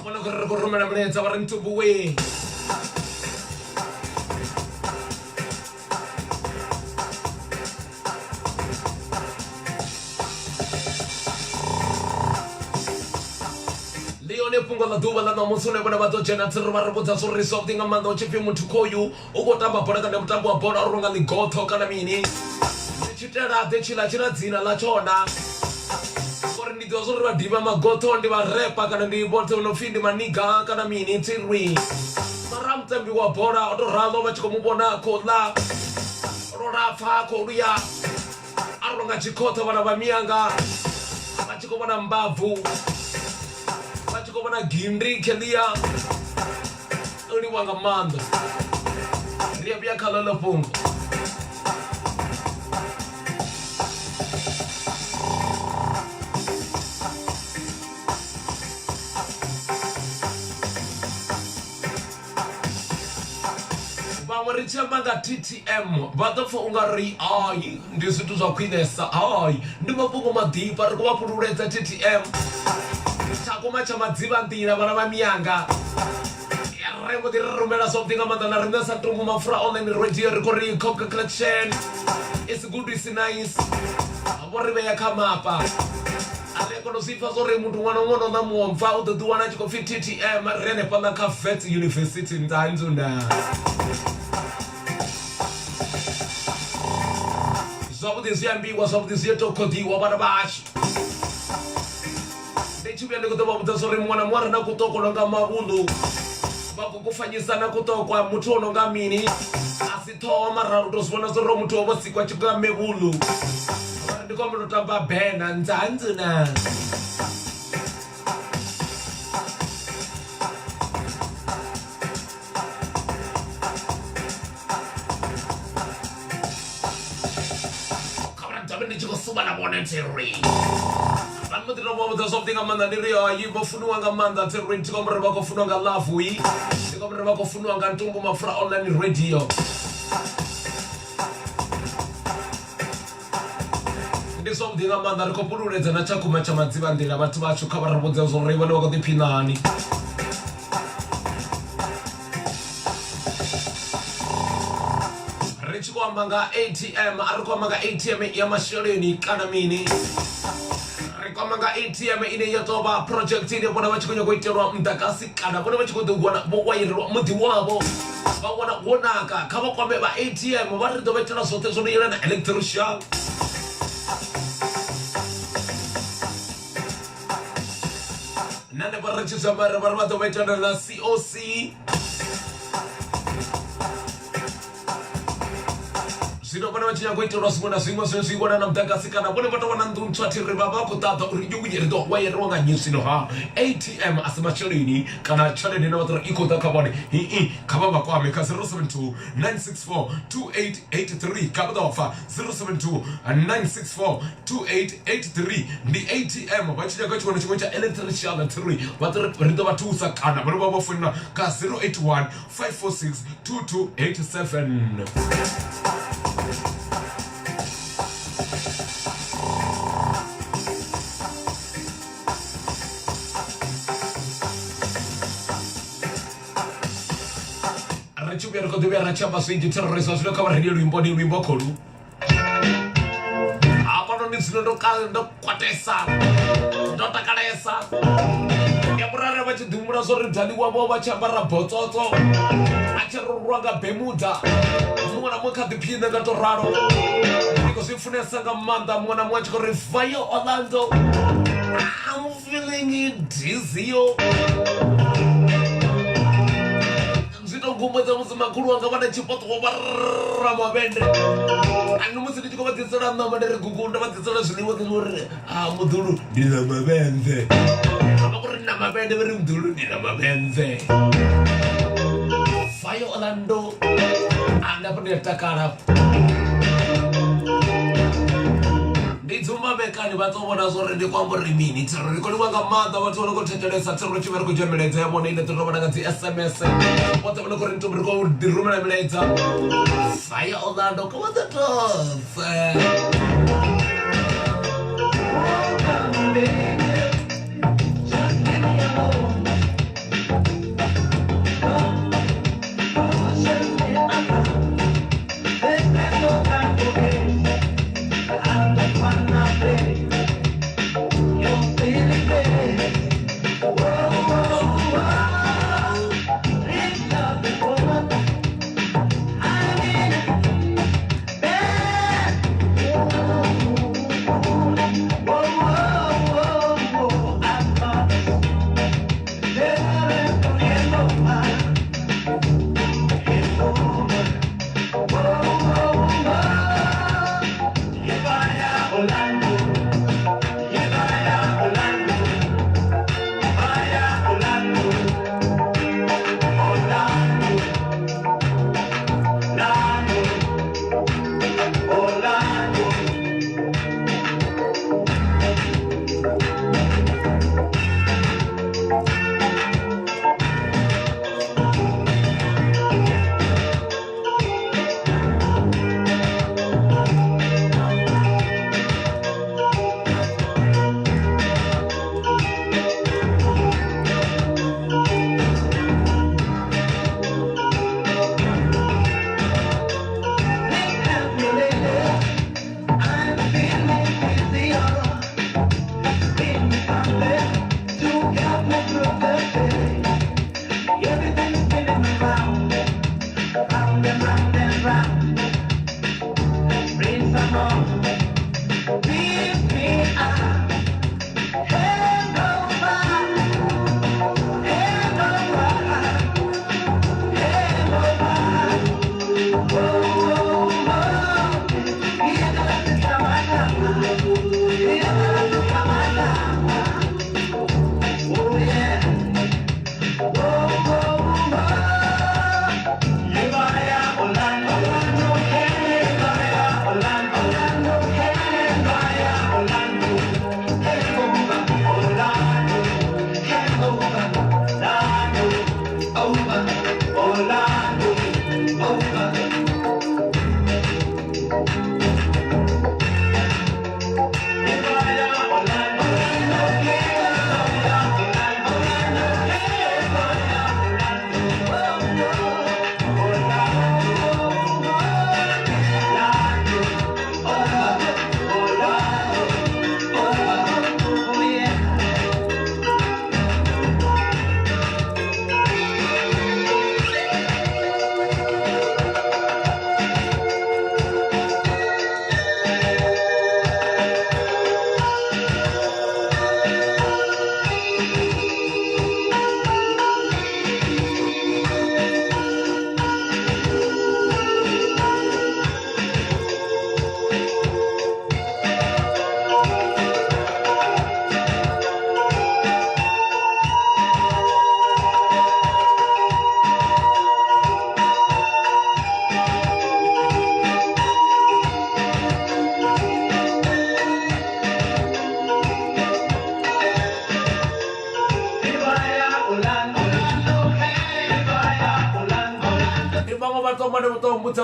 vho no khou ri ri khou rumela mulaedza vha ri ntumbu wee. Ndi yone fhungo ḽa ḓuvha ḽa ṋamusi hune vhone vha ḓo dzhena tsiri vha ri vhudza zwo ri zwavhuḓi nga maanḓa hu tshi pfhi muthu khoyu u khou tamba bola kana mutambo wa bola o runga ḽigotho kana mini ndi tshitelaḓe tshiḽa tshi na dzina ḽa tshona uri ndi ḓivha zwori vha ḓivha magotho ndi vha repa kana ndi vhoṱhe vho no pfhi ndi maniga kana mini tsirwi mara mutambi wa bola o to ralo vha tshi khou mu vhona khou ḽa lwo lapfa khou luya a ronga tshikhotho vhana vha miyanga vha tshi khou vhona mbabvu vha tshi khou vhona gindi khelia o livhuwa nga maanḓa ri a vhuya kha ḽo fhungo. Vhaṅwe ri tshi amba nga TTM vha ḓo pfha u nga ri hai ndi zwithu zwa khwinesa, hai ndi mafhungo maḓifha ri khou vha fhululedza TTM. Tshakhuma tsha madzivha nḓila vhana vha miyanga ri mbo ḓi ri rumela zwavhuḓi nga maanḓa na riṋe sa Tumbu Mapfura Online Radio ri khou ri congratulation it's good it's nice vho ri vhea kha mapa. A ri a kona u zwi pfa zwa uri muthu ṅwana ṅwana na muomva u ḓo ḓiwana a tshi khou pfi TTM ri hanefhaḽa kha Wits University Ndzanzu na zwavhuḓi zwi ambiwa zwavhuḓi zwi tou khoḓiwa vhana vhashu. Ndi tshi vhuya ndi khou ḓo vha vhudza zwa uri muṅwe na muṅwe a re na kuṱoko no nga mavhundu vha khou kufanyisa na kuṱokwa muthu o no nga mini a si ṱhoho mara u tou zwi vhona zwa uri muthu o vho sikwa tshi nga mevhuḽu. Vha ri ndi khou humbela u tamba bena nzanzu na. Kha vha dovhe ndi tshi khou suvha na vhone tsirwi. Vha mbo ḓi tou vha vhudza zwavhuḓi nga maanḓa ndi ri hayi vho funiwa nga maanḓa tsirwi ndi khou amba uri vha khou funiwa nga love ndi khou amba uri vha khou funiwa nga Ntumbu Mapfura Online Radio. Ndi zwavhuḓi nga maanḓa ri khou fhululedza na tshakhuma tsha madzivha nḓila vhathu vhashu kha vha ri vhudze zwo ri vhone vha khou ḓiphina hani. Ri tshi khou amba nga ATM a ri khou amba nga ATM ya masheleni kana mini ri khou amba nga ATM ine ya tou vha project ine vhona vha tshi khou nyanga u itelwa muḓagasi kana vhone vha tshi khou ḓi wana vho wairelwa muḓi wavho vha wana wo naka kha vha kwame vha ATM vha ri ḓo vha itela zwoṱhe zwo no yelana electrician. Na hanefha ri tshi zwi amba ri vha ri vha ḓo vha itela na COC. Zwino vhone vha tshi nyaga u itelwa zwiṅwe na zwiṅwe zwine zwi wana na muḓagasi kana vhone vha tou wana nnḓu ntswa thi ri vha vha khou ṱaḓa uri yuwi ri ḓo wayeriwa nga nnyi zwino ha ATM a si masheleni kana tshelede ine vha ḓo ri i khou ḓa kha vhone hii kha vha vha kwame kha 072 964 2883 kha vha ḓo pfa 072 964 2883 ndi ATM vha tshi nyaga tshiṅwe na tshiṅwe tsha electrician thi ri vha ḓo ri ḓo vha thusa kana vhone vha vha founela kha 081 546 2287. Ri tshi vhuya ri khou ḓi vhuya ra tshi amba zwinzhi terrorist zwino kha vha rine luimbo ni luimbo kholu hafhanoni zwino ndo kale ndo kwatesa ndo takalesa ya vhurara vha tshi ḓihumbula zwo ri dali wavho vha tshi ambara botsotso a tshi rurwa nga bemuda muṅwe na muṅwe kha ḓiphiṋe nga to ralo. Ndi khou zwi funesa nga maanḓa muṅwe na muṅwe a tshi khou ri Vayo Orlando. I'm feeling dizzy yo. Zwi to gumbudza musi makhulu wanga vha na tshipoṱo vha ra mavhende. Ani musi ndi tshi khou vha ḓisela ṋama ndi ri gugu nda vha ḓisela zwiḽiwa ndi uri a muḓulu ndi na mavhende. Vha khou ri na mavhende vha ri muḓulu ndi na mavhende. Vayo Orlando. Anda hafho ndi a takala. Ndi dzumba vhekani vha ḓo vhona zwori ndi khou amba uri mini thero ri khou livha nga maanḓa vhathu vha no khou thetshelesa thero tshi vha ri khou dzhia milaedza ya vhone ine ḓo tovha na nga dzi sms vhoṱhe vha no khou ri ntumbu ri khou ḓi rumela milaedza Fire Orlando come on the toss.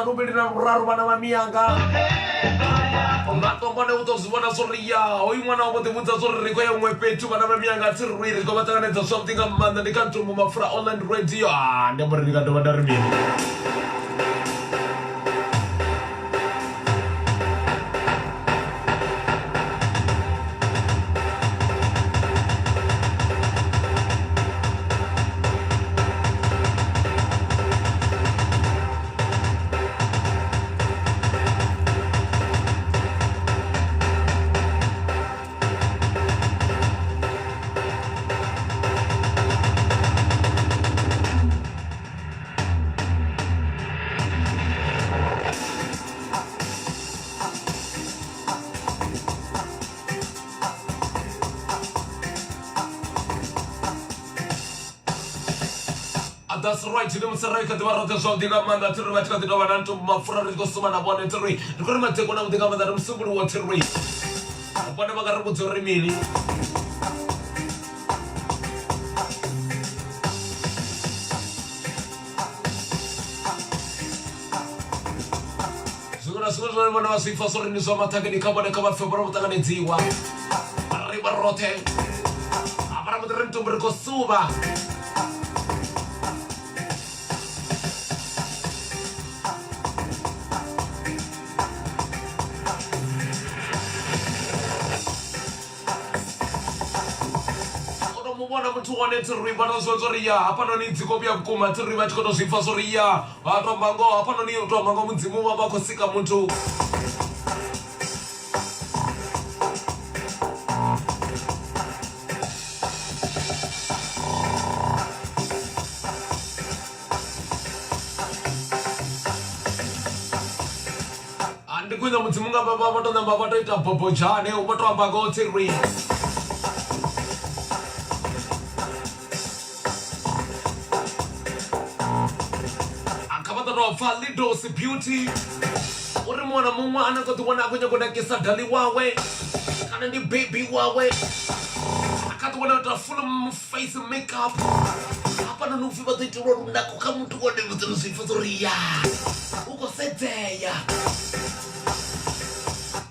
Luvhili na luraru vhana vha miyanga matombo u ḓo zwi vhona zwori ya hoyu ṅwana wa vho ḓi vhudza zwori ri khou ya huṅwe fhethu vhana vha miyanga thi ri ri khou vha ṱanganedza zwavhuḓi nga maanḓa ndi kha ntumbu mapfura online radio. Ndi amba uri ndi nga dovha nda ri mini. That's right, ndi musi ri kha ḓivha roṱhe zwavhuḓi nga maanḓa thi ri vha tshi kha ḓi tovha na ntumbu mapfura ri tshi khou suma na vhone thi ri ri khou ri madekwana avhuḓi nga maanḓa ri musumbuluwo thi ri vhone vha nga ri vhudza uri mini. Zwiṅwe na zwiṅwe zwine vhone vha zwi pfa zwo ri ndi zwa maṱhakeni kha vhone kha vha pfe vho ro ṱanganedziwa ri vha roṱhe hafhaḽa muḓi ri ntumbu ri khou suvha. O to mu vhona muthu wane thi ri vha to zwi zwo ri ya hafhanoni dzi khou vhuya vhukuma thi ri vha tshi khou to zwi pfa zwo ri ya vha to amba ngoho hafhanoni u to amba ngoho mudzimu vha vha khou sika muthu. Ah, ndi khwine mudzimu nga vha vha to namba vha to ita bobodzhane vho to amba ngoho tsirwi. Ah, kha vha ḓo tou pfa Lidos Beauty uri muṅwe na muṅwe ane a khou ḓiwana a khou nyanga u nakisa dali wawe kana ndi baby wawe a kha ḓiwana u ita full face makeup hafhanoni upfhi vha ḓo itelwa lunako kha muthu wone vhudzelo zwi pfa uri ya u khou sedzea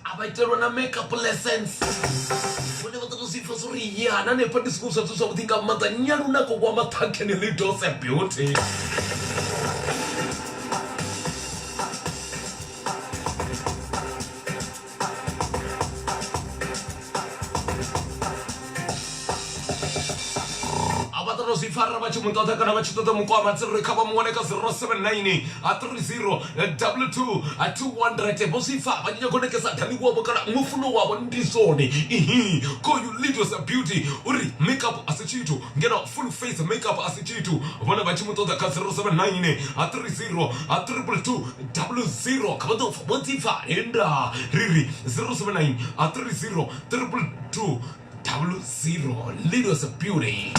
a vha itelwa na makeup lessons vhone vha ḓo tou zwi pfa uri ya na hanefha ndi zwinwe zwa zwithu zwavhuḓi nga maanḓa nyalunako wa maṱhakheni Lidose Beauty. A vha ṱoḓa u zwi pfa arali vha tshi mu ṱoḓa kana vha tshi ṱoḓa mukwama tsiriri kha vha mu wane kha 079 30 22 200 vho zwi pfa vha tshi nyaga u nekesa dali wavho kana mufuno wavho ndi zwone ihi khoyu Lidos Beauty uri makeup a si tshithu ngeno full face makeup a si tshithu vhone vha tshi mu ṱoḓa kha 079 30 222 00 kha vha ḓo pfa vho dzi pfa henda ri ri 079 30 222 00 Lidos Beauty.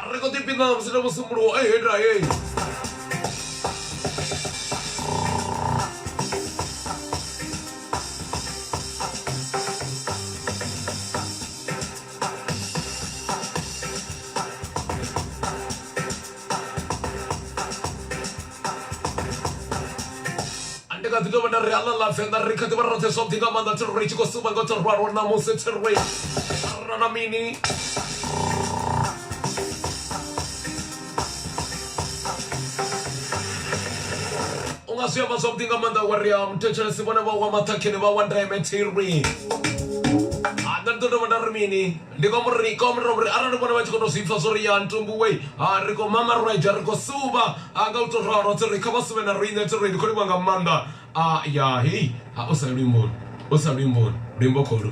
Ri khou ḓipina musi ndo musumbuluwo ehenda hei. Ndi kha ḓi tovha nda ri aḽa ḽa Venḓa ri kha ḓi vha roṱhe zwavhuḓi nga maanḓa thi ri tshi khou sumba nga u tou ralo ṋamusi thi ri ra na mini. U nga zwi amba zwavhuḓi nga maanḓa wa ri a muthetshelesi vhone vha wa maṱhakheni vha wa ndeme thi ri. Ha nṋe ndi ḓo dovha nda ri mini. Ndi khou ri khou ri uri arali vhone vha tshi khou tou zwi pfa zwo ri ya ntumbu wei ha ri khou mama redzha ri khou suvha a nga u tou ralo tsi ri kha vha suvhe na riṋe tsi ri ndi khou livhuwa nga maanḓa a ya hei ha u sa luimboni u sa luimboni luimbo kholu.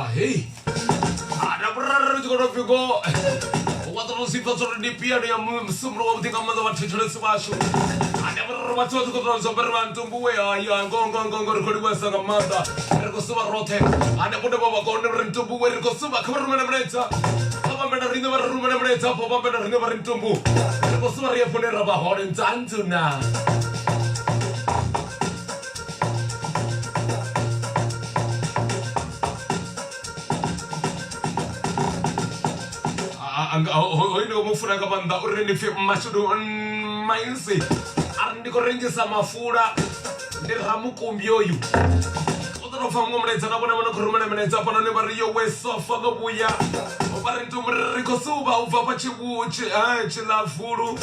Ya, hei. Ada vhuraru ri tshi khou tou pfhi ngo wa ḓo tou zwi pfa zwori ndi piano ya musumbulo wavhuḓi nga maanḓa vhathetshelesi vhashu. Ane vhuraru vhathu vha tshi khou tou zwi amba ri vha ntumbuwe haya ngo ngo ngo ngo ri khou livhuwesa nga maanḓa ri khou suvha roṱhe hanefho ndi vha vha kone uri ntumbuwe ri khou suvha kha vha rumele mulaedza kha vha ambe na riṋe vha ri rumele mulaedza afho vha ambe na riṋe vha ri ntumbu ri khou suvha ri afho hune ra vha hone nzanzu na. Hoyu ndi mu funa nga maanḓa uri ndi pfhi Mashudu Mainsi a ri ndi khou rengisa mafula ndi ramukumbi oyu u ḓo tou pfha muṅwe mulaedza na vhone vha no khou rumela milaedza hafhanoni vha ri yo we sofa ḽo vhuya vha ri ntumbu ri khou suvha u bva fha tshilavulu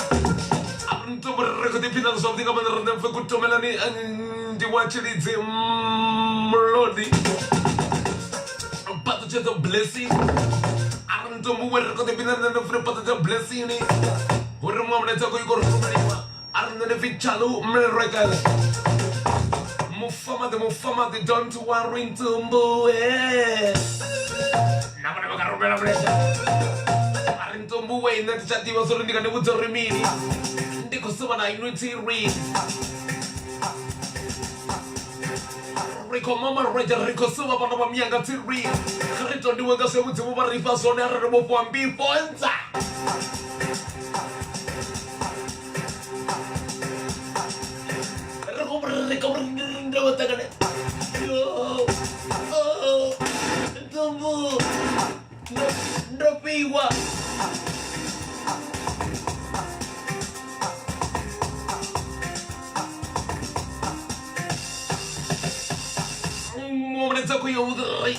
a ri ntumbu ri khou ḓiphina zwavhuḓi nga maanḓa riṋe pfhi kutomelani ndi wa tshilidzi mulodi phaṱhutshedzo blessing a ri ntombo we ri khou ḓiphina nṋe ndo pfhi phaṱhutshedzo blessing uri muṅwe mulaedza khou i khou rumeliwa a ri nṋe ndi pfhi tshalu mrekele mufamaḓi mufamaḓi don't worry ntumbu na vhone vha ka rumela mulaedza a ri ntumbu we nṋe ndi tsha ḓivha zwa uri ndi nga ni vhudza uri mini ndi khou suvha na inwi tsiri ri khou mama reja ri khou suvha vhana vha miyanga tsiri kha ri tondiwe nga zwe mudzimu vha ri fha zwone arali vho fhiwa mbifho ntsa ri khou ri khou ndo ṱangana yo oh ntumbu ndo fhiwa Muletsa ku yo ri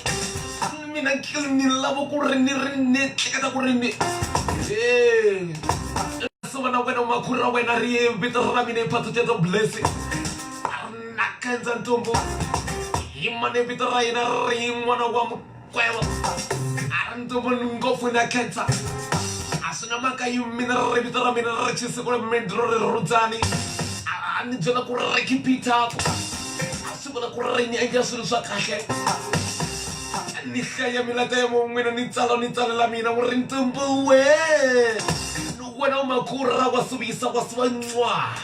mina ni lava ku ri ni ri ni hleketa ku ri ni so vana wena makhura wena ri vito ra mina i phathuteto blessing a ri na khensa ntombo hi mane vito ra yena ri n'wana wa mukweva a ri ntombo ngopfu na khensa a swi na mhaka yi mina ri vito ra mina ri chisikule mindro ri rudzani a ni byela ku ri keep it up a swi vula ku ri ni endla swilo swa kahle ni hlaya milata ya n'wina ni tsala ni tsalela mina wu ri ntumbuwe wena u makhura wa suvisa wa suva ncwa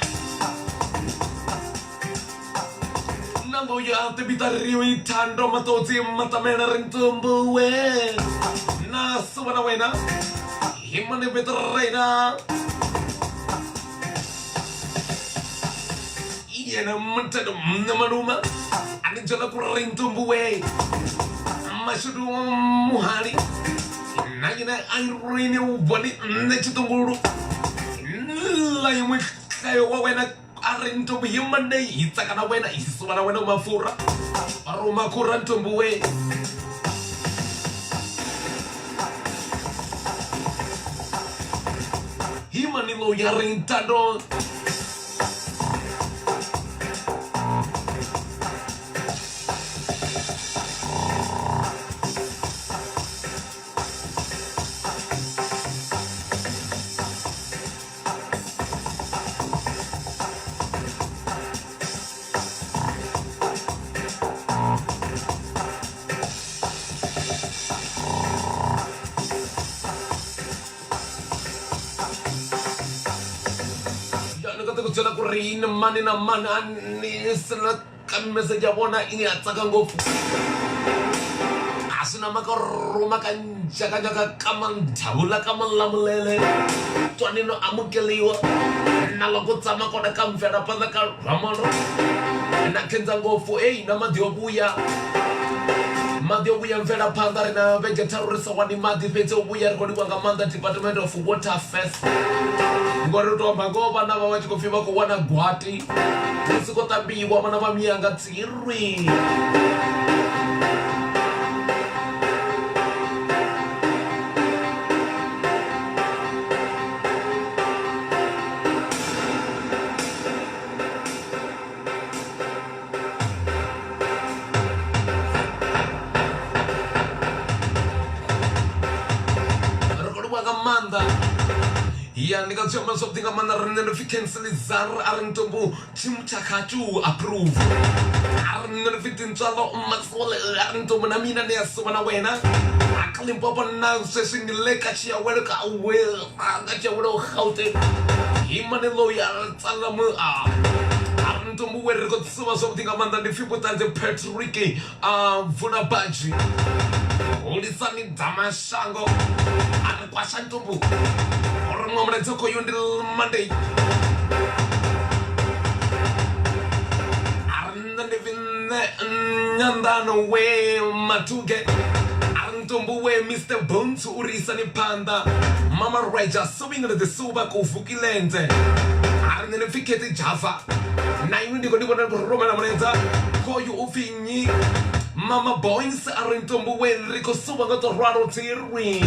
na loyi a tivita ri thando matotsi matamela ri ntumbuwe na suva na wena hi mane vito ra yena yena mutendo mne maluma a ni byela ku ri ntumbuwe mashudu muhali na yena a yi rini u voni nṋe tshiṱungulu la yin'we nhlayo wa wena a ri ntombo hi monday hi tsaka na wena hi suva na wena u mafurha va ri u makhurha ntombo we hi mani loyi a ri ntando ni kota ku byela ku ri yini mani na mani a ni sela ka message ya vona i ya tsaka ngopfu a swi na maka rhuma ka njhakanjhaka ka mandhavula ka malamulele twani no amukeliwa na loko tshama kona ka mvelaphandla ka rhamano na khensa ngopfu eyi na madi yo vhuya maḓi o vhuya mvelaphanḓa ri na vhege tharu ri sa wani maḓi fhedzi o vhuya ri khou livha nga maanḓa department of water affairs ngori u tou amba ngoho vhana vha vha tshi khou pfhi vha khou wana gwati hu si khou ṱambiwa vhana vha miyanga tsirwi ri khou livhuwa nga maanḓa. Ya ndi nga zwi amba zwavhuḓi nga maanḓa riṋe ndo pfi cancelizar a ri ntombo team chakhachu approve a ri nṋe ndo pfi tintswalo maxwell a ri ntombo na mina ni ya suvha na wena a ka limpopo na sweswi ni le ka xiyawelo ka we ka xiyawelo gauteng hi mani loyi a tsala mu a a ri ntombo we ri khou suvha zwavhuḓi nga maanḓa ndi pfi vhuṱanzi patrick a bvula badzhi hulisani dza mashango a ri kwasha ntumbu uri muṅwe mulaedza khoyu ndi monday a ri nṋe ndi pfi nṋe nyanḓano we mathuge a ri ntumbu we mr bones uri isani phanḓa mama reja suving le ḓisuva kuvukilenze a ri nṋe ndi pfi khethi java na inwi ndi khou ndi vhona ndi khou rumela mulaedza khoyu u pfi nnyi mama boys a ri ntombo we ri khou suvha nga to ralo tsirwi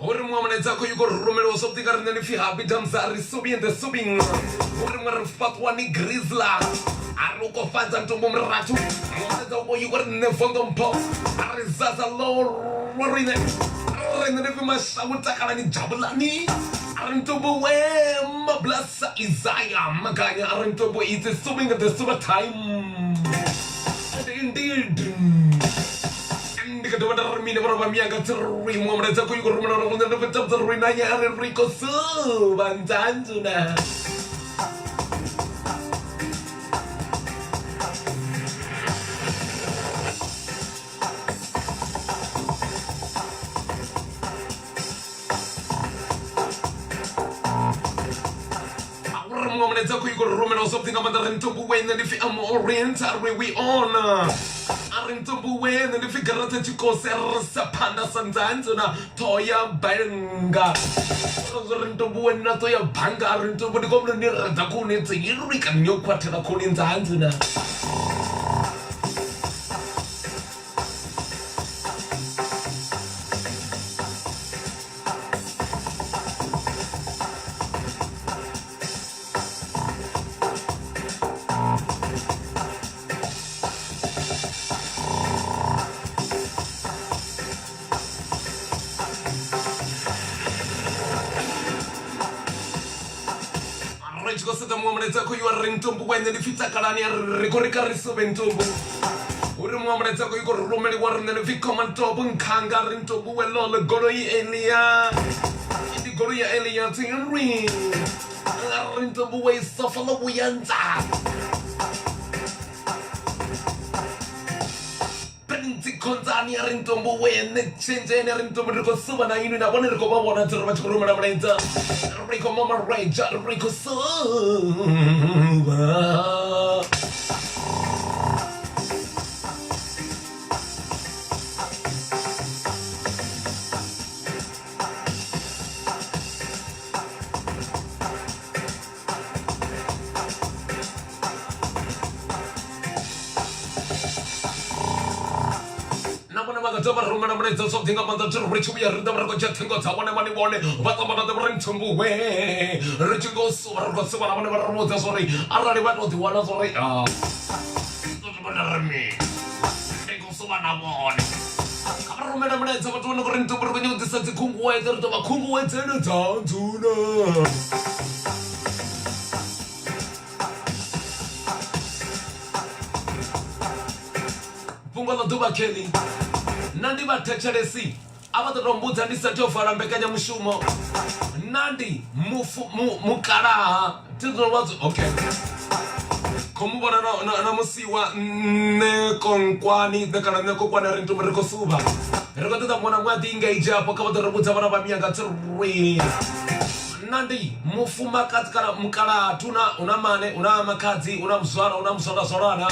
uri muṅwe mulaedza khou yuko rumeliwa zwavhuḓi nga riṋe ni pfhi happy dams a ri subi and the subing uri muṅwe ri fhaṱwa ni grizzla a ri u khou fadza ntombo murathu mulaedza u khou yuko ri nṋe vondo mpho a ri zaza ḽo riṋe riṋe ni pfhi mashango takalani jabulani a ri ntombo we mablasa isaya maganya a ri ntombo it's a subing the super time and indeed ndi kha dovha nda ri mini vhora vha miyanga tsiri muṅwe mulaedza khou yuko rumela uri nṋe ndi fhedza ri na nya ri ri khou suvha nzanzuna uri muṅwe mulaedza khou yuko rumela zwavhuḓi nga maanḓa ri ntombo wene ndi pfi am orient a ri we on a ri ntombo wene ndi pfi garata tshikosi a ri sa phanda sa nzanzo na ṱhoho ya bannga ri ntombo wene na ṱhoho ya bannga a ri ntombo ndi kombela ni redza khuni tsi ri kana yo khwathela khuni nzanzo na ri tshi khou sedza muṅwe mulaedza khou iwa ri ntumbu wene ndi pfi takalani ri khou ri kha ri suvhe ntumbu uri muṅwe mulaedza khou i khou rumeliwa riṋe ndi pfi common top nkhanga ri ntumbu we lolo goloi elia ndi goloi ya elia tsiri ri ntumbu we sofa ḽo vhuya ntsa Prince Khonzani a ri ntombo wene tshenzheni a ri ntombo ri khou suvha na inwi na vhone ri khou vha vhona dzi ri vha tshi khou rumela mulaedza ri khou mama reja ri khou suvha na vhone vha nga dovha vha rumela mulaedza zwavhuḓi nga maanḓa ri ri tshi vhuya ri ḓo vha ri khou dzhia ṱhingo dza vhone vhane vhone vha tamba na ḓo ri ntsumbuwe ri tshi khou suvha ri khou suvha na vhone vha ri vhudza zwori arali vha tou ḓiwana zwori ndi khou suvha na vhone kha vha rumela mulaedza vhathu vhone khou ri ntsumbu ri khou nyanga u ḓisa dzikhunguwedzo ri ḓo vha khunguwedzelo dza ndzuna fhungo ḽa ḓuvha kelly nna ndi vha thetshelesi a vha ḓo tou mbudza ndi sa tea u vala mbekanyamushumo nna ndi mufu mukalaha thi ḓo vha okay khou mu vhona na musiwa nṋe konkwani nṋe kana nṋe kokwani ri ntumbu ri khou suvha ri khou ṱoḓa muṅwe na muṅwe a ḓi engage afho kha vha ḓo ri vhudza vhana vha miyanga tsirwini Nna ndi mufumakadzi kana mukalathu una una mane una makhadzi una muzwala una muzwalazwalana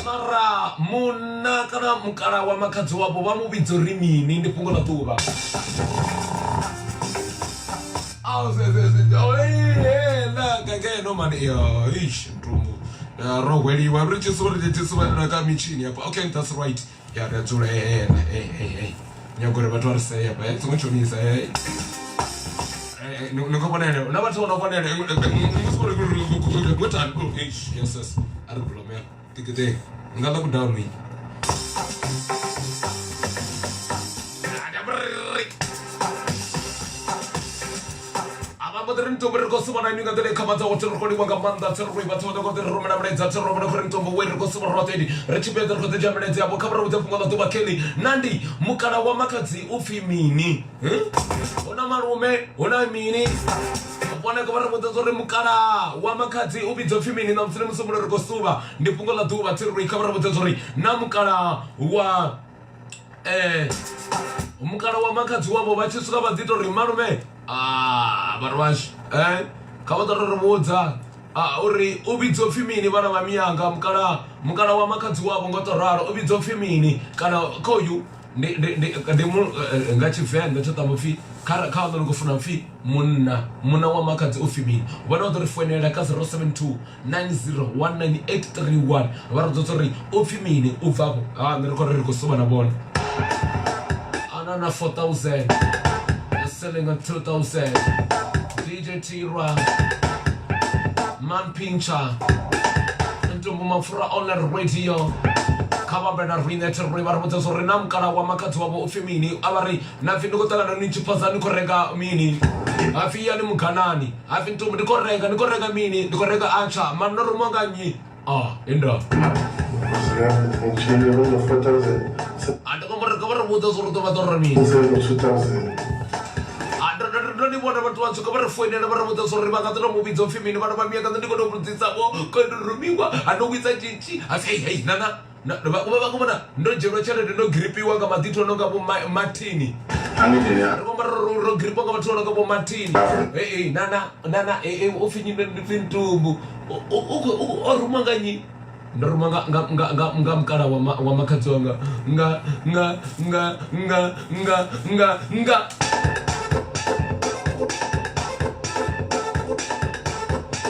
mara munna kana mukala wa makhadzi wavho vha mu vhidza uri mini ndi fhungo ḽa ḓuvha. Ngeno mani yo ish ntumbu ro hweliwa ri tshi suvha ri tshi suvha na ka mitshini hafha. Okay, that's right. Ya ri a dzula nyago uri vhathu vha ri sea hafha songo tshonisa ni khou vhona ene na vhathu vho no vhona ene yes yes a ri bulomela tikite nga ḽa kudown iyi. Ri ntombo ri khou suvha na inwi nga nḓila i khamadza woṱhe ri khou livha nga maanḓa tsirui vhathu vha ḓo kona ri rumela milaedza tsirui vhona khori ntombo we ri khou suvha roṱhe ndi ri tshi fhedza ri khou ḓi dzhia milaedza yavho kha vha ri vhudze fhungo ḽa ḓuvha kelly nandi mukala wa makhadzi u pfhi mini. Hu na malume hu na mini vhone vha ri vhudza uri mukala wa makhadzi u vhidzwa pfhi mini ṋamusi ndi musumbulo ri khou suvha ndi fhungo ḽa ḓuvha tsirui kha vha ri vhudze uri na mukala wa mukala wa makhadzi wavho vha tshi swika vha ḓi ita uri malume vhathu vhashu kha vha ḓo ri vhudza uri u vhidzwa pfhi mini vhana vha miyanga mukala mukala wa makhadzi wavho ngo to ralo u vhidzwa pfhi mini kana khoyu ndi ndi ndi ndi nga tshivenḓa tsho tamba pfhi kha kha ḽo ni khou funa pfhi munna munna wa makhadzi u pfhi mini vhone vha ḓo ri foinela kha 072 9019831 vha ri dzotsa uri u pfhi mini u bva afho ha nṋe ri khou ri khou suvha na vhone ana na 4000 selling at 2000 DJ Tirwa Man Pincher Ntumbu Mapfura on radio kha vha ambe na riṋe thi ri vha ri vhudza zwa uri na mukala wa makhadzi wavho u pfhi mini a vha ri na pfhi ndi khou ṱangana ni tshiphaza ni khou renga mini hapfi yani muganani hapfi ntumbu ndi khou renga ndi khou renga mini ndi khou renga atsha mani no rumiwa nga nnyi ah inda a ndi khou ri kha vha ri vhudza zwa uri ḓo vha ḓo ri mini ndo ni vhona vhathu vha swika vha ri foinela vha ri vhudza zwa uri vha nga ḓo to mu vhidza upfhi mini vhana vha miya nṋe ndi khou to vhudzisa vho kho ndo rumiwa ha ndo vhidza tshitshi hapfi hei hei nana vha vha khou vhona ndo dzhielwa tshelede ndo gripiwa nga maḓithu o no nga vho Martini ri khou amba ro gripiwa nga vhathu vho no nga vho Martini hei nana nana u pfhi nnyi ndi pfhi Ntumbu o rumiwa nga nnyi ndo rumiwa nga nga nga nga nga mukala wa wa makhadzi wanga nga nga nga nga nga nga nga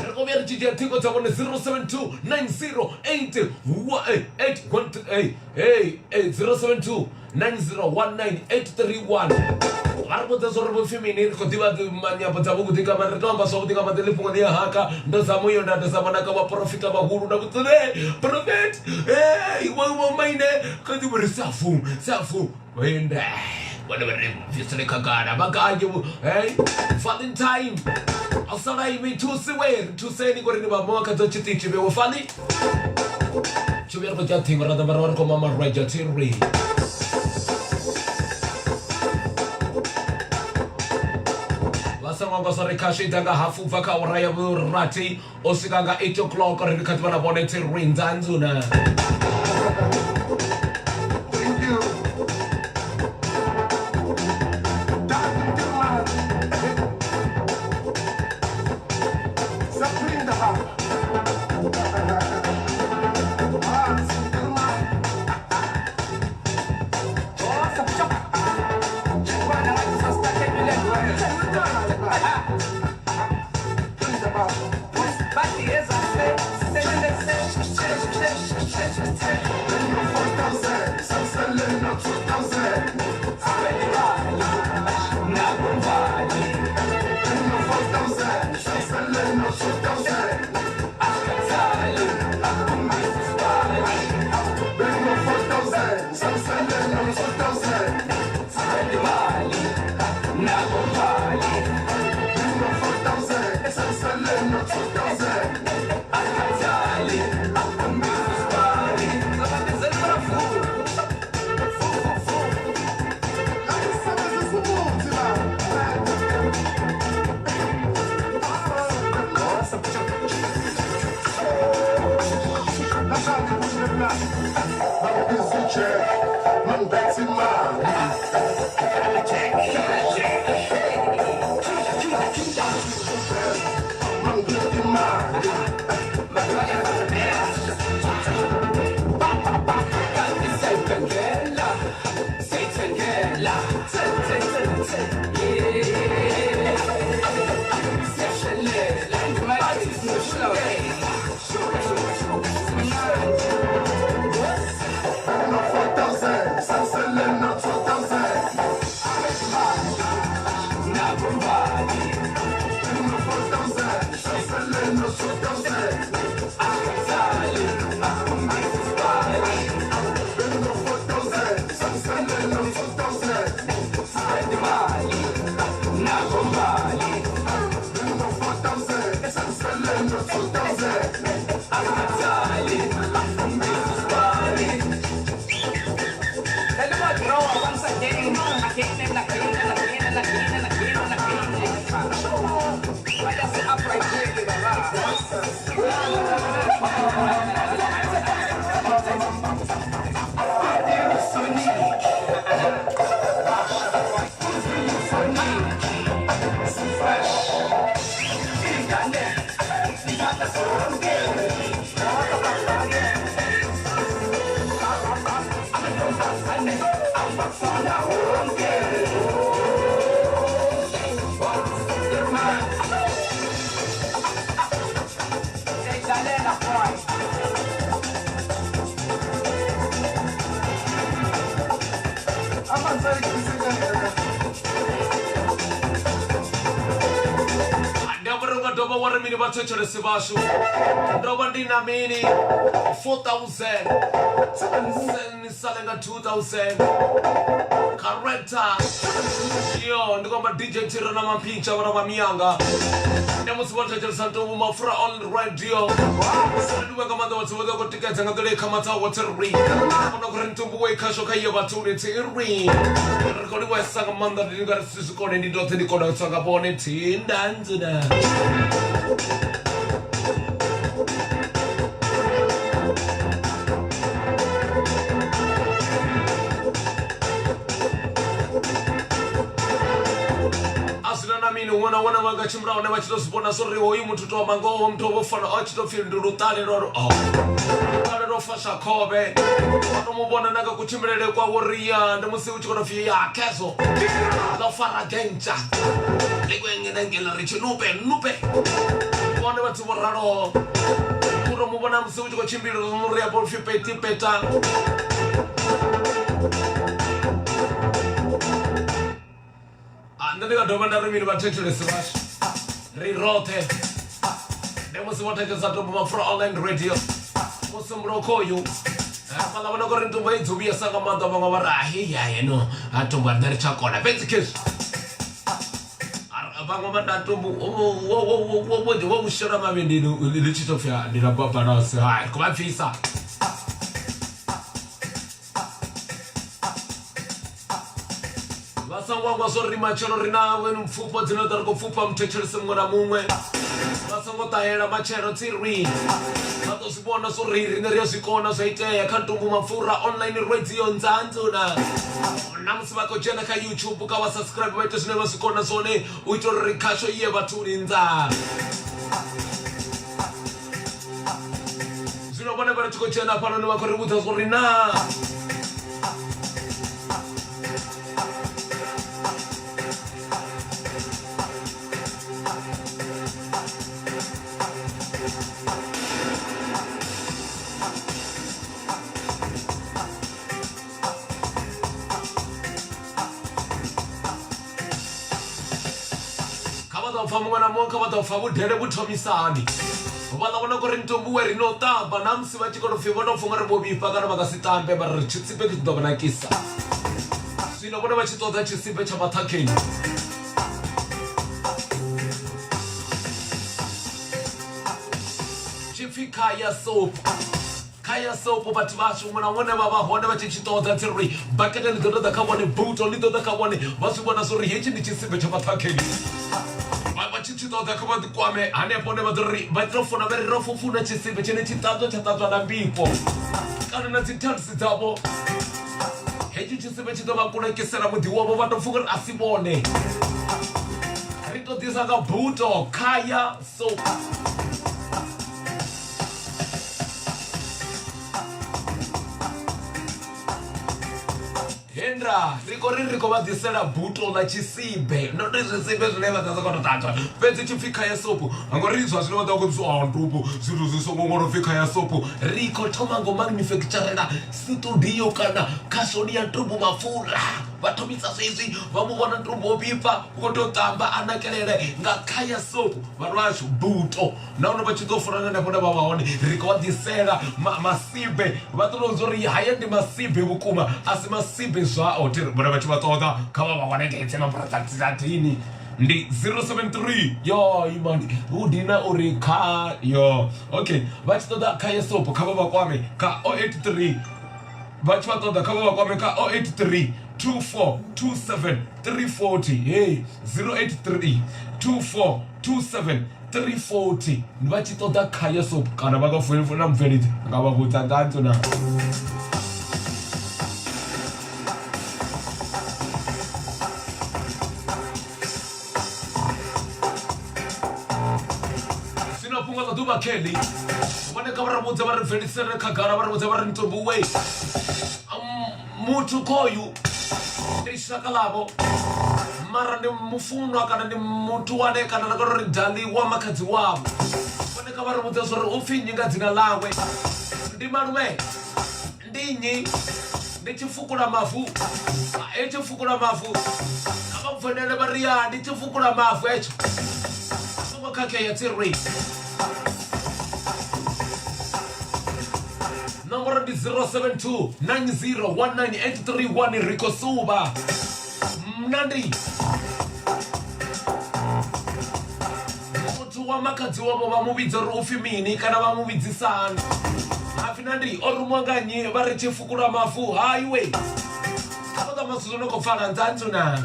ri khou vhuya ri tshi dzhia ṱhingo dza vhone 072 90 8 8 1 hey hey 072 9019831 vha ri vhudza zwo ri vhopfi mini ri khou ḓivha manyambo dza vhuḓi nga maanḓa ri to amba zwavhuḓi nga maanḓa ḽi fhungo ḽi ya haka ndo zama uyo nda zama na ka vhaporofita vhahulu nda vhudza uri prophet hey wo maine kha ḓi vhori safu safu ende vhone vha ri bvisele khagala vha kanye hey Valentine asala imi thusi we ri thuseni ngori ni vha mowa kha dzo tshiṱitshi vhewe fani tshi vhuya ri khou dzhia ṱhingo ra ḓa ra ri khou mama rwaja thiri vha songo ngo sorry khashu i ḓa nga hafu bva kha awara ya vhurathi u swika nga 8 o'clock ri kha ḓi vha na vhone thiri nzanzuna. Thank you. Once again, again and again and again and again and again and again. Váyase upright here, Ndi amba uri unga dovha wa ri mini vhathetshelesi vhashu ndo vha ndi na mini 4000 ni sale nga 2000 character yo ndi kwamba dj tiro na mampintsha vhana vha miyanga ndi musi vho thetshelesa ntombo mafura on radio ndiwe nga maanḓa vhathu vho ḓo khou tikedza nga nḓila i khamadzaho tsiri kona kuri ntumbu wo ikhasho kha iyo vhathuni tsiri ri khou livhuwesa nga maanḓa ndi nga ri si zwi kone ndi ndoṱhe ndi kona u tswa nga vhone thindanzina a zwina na mini huṅwe na huṅwe na vha nga tshimbila hone vha tshi to zwi vhona zwo ri hoyu muthu to amba ngoho muthu vho fana a tshi to pfhi ndi luṱale lwa lu oh. Luṱale lwo fasha khovhe wa to mu vhona na nga kutshimbilele kwawo ri ya ndi musi u tshi khou to pfhi ya khezwo ḽo fara gentsha ḽi khou engenengela ri tshi nupe nupe vhone vhathu vho raloho u to mu vhona musi u tshi khou tshimbila ri ya pfi peti peta nṋe ndi nga dovha nda ri mini vhathetshelesi vhashu ri roṱhe ndi musi vho thetshelesa tombo mapfura online radio musumbulo khoyu hafhaḽa vhona kori ntumbo i dzuvhuyesa nga maanḓa vhaṅwe vha ri ahiya eno a tombo a riṋe ri tsha kona fhedzi khezwi vhaṅwe vha na tombo wo u shela mavhendeni ḽi tshi tou pfhi ndi ḽa babalasi hai khou vha pfisa vha songo hangwa zwo ri matshelo ri na pfufho dzine ḓo ri khou pfufha muthetshelesi muṅwe na muṅwe vha songo ṱahela matshelo tsiri vha ḓo zwi vhona zwo ri riṋe ri a zwi kona zwa itea kha ntungu mapfura online radio nzanzuna na musi vha khou dzhena kha youtube kha vha subscribe vha ite zwine vha zwi kona zwone u itela uri khasho iye vhathuni nnḓa zwino vhone vha ri tshi khou dzhena hafhanoni vha khou ri vhudza zwo ri na kha vha ḓo pfa muṅwe na muṅwe kha vha ḓo pfa vhudele vhu thomisani vhaḽa vhona kuri ntombo we ri no tamba na musi vha tshi kho to pfhi vho no pfha ungari vho vhifha kana vha nga si tambe vha ri tshisibe tshi ḓo vha nakisa zwino vhone vha tshi ṱoḓa tshisibe tsha maṱhakheni tshipfi khaya soap Khaya soap vhathu vhashu muṅwe na muṅwe vha vha hone vha tshi tshi ṱoḓa tshi ri bakete ḽi ḓo ṱoḓa kha vhone buto ḽi ḓo ḓa kha vhone vha zwi vhona zwo ri hetshi ndi tshisibe tsha maṱhakheni vha tshi tshi ṱoḓa kha vha ḓi kwame hanefho hone vha ḓo ri vha ḓo funa vha ri ro funa tshisibe tshene tshi ṱanzwa tsha ṱanzwa na mbifho kana na dzi taxi dzavho hetshi tshisibe tshi ḓo vha kunakisela muḓi wavho vha tou pfha uri a si vhone ri to ḓisa nga buto khaya soap Hendra ri khou ri ri khou vha ḓisela buto ḽa tshisibe not zwisibe zwine vha ḓa sokou tou ṱanzwa fhedzi tshi pfhi khaya soap ngori zwa zwino vha ḓo khou pfhi ndubu zwithu zwi songo ṅwalwa pfhi khaya soap ri khou thoma ngo manufacturela studio kana khashoni ya ntumbu mapfura. Vha thomisa zwezwi vha mu vhona ntumbu o vhibva u khou tou ṱamba a nakelele nga khaya soap. Vhathu vhashu buto nahone vha tshi ḓo funa na henefho hune vha vha hone ri khou vha ḓisela masibe vha ḓo tou uri haya ndi masibe vhukuma a si masibe zwao thi vhone vha tshi vha ṱoḓa kha vha vha wane ngei nomboro dza dini ndi 073 yo imani hu dina uri kha yo okay vha tshi ṱoḓa kha yesopo kha vha vha kwame kha 083 vha tshi vha ṱoḓa kha vha vha kwame kha 083 24 27 340 hey 083 24 27 340 vha tshi ṱoḓa khaya soap kana vha nga foinela mubveledzi nga vha vhudza nga ntso na zwino fhungo ḽa ḓuvha kelly vhone kha vha ri vhudze vha ri bvelisele khagala vha ri vhudze vha ri ntombo we muthu khoyu ndi shaka ḽavho mara ndi mufunwa kana ndi muthu wane kana nda kona uri dali wa makhadzi wavho vhone kha vha ri vhudze zwori u pfhi nnyi nga dzina ḽawe ndi malume ndi nnyi ndi tshifukula mavu e tshifukula mavu kha vha pfenele vha ri ya ndi tshifukula mavu hetsho songo khakhea tsirwi Nomboro ndi 072 9019831 ri khou suvha mna ndi muthu wa makhadzi wavho vha mu vhidza uri upfi mini kana vha mu vhidzisani hapfi na ndi o rumiwa nga nnyi vha ri tshifukula mavu haiwe kha vha ḓa masuzo no khou pfala nzanzu na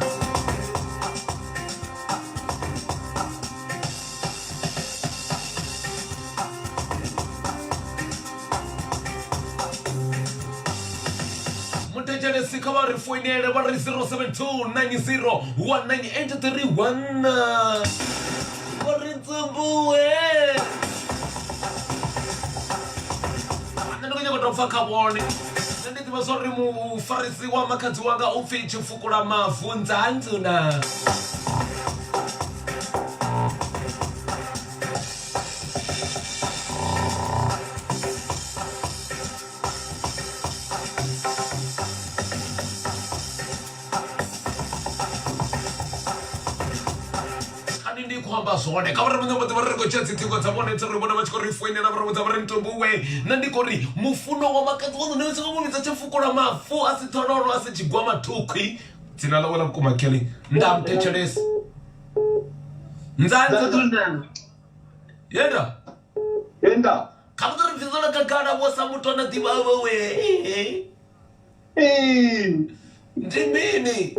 Muthetshelesi kha vha ri foinele vha ri 072 90 19831 vho ri tsumbuwe nṋe ndi khou nyanga u tou pfa kha vhone nṋe ndi ḓivha zwa uri mufarisi wa makhadzi wanga u pfhi tshifukula mavu nzanzuna kani ndi khou amba zwone kha vhare muṋe vhoṱhe vha ri khou dzhia dziṱhingo dza vhone tse ri vhona vha tshi khou ri foinela vha ri vhudza vha ri ntombuwe nṋe ndi khou ri mufuno wa makadzi wa ṋone songo mu vhidza tshifukula mafu a si ṱhololo a si tshigwama thukhwi dzina ḽawe ḽa vhukuma kelly nda muthetshelesi nzanzi yenda Enda. Kha vha ḓo ri bvisela khagala vho sa muthu ana ḓivha vho we. Ee. Ndi mini?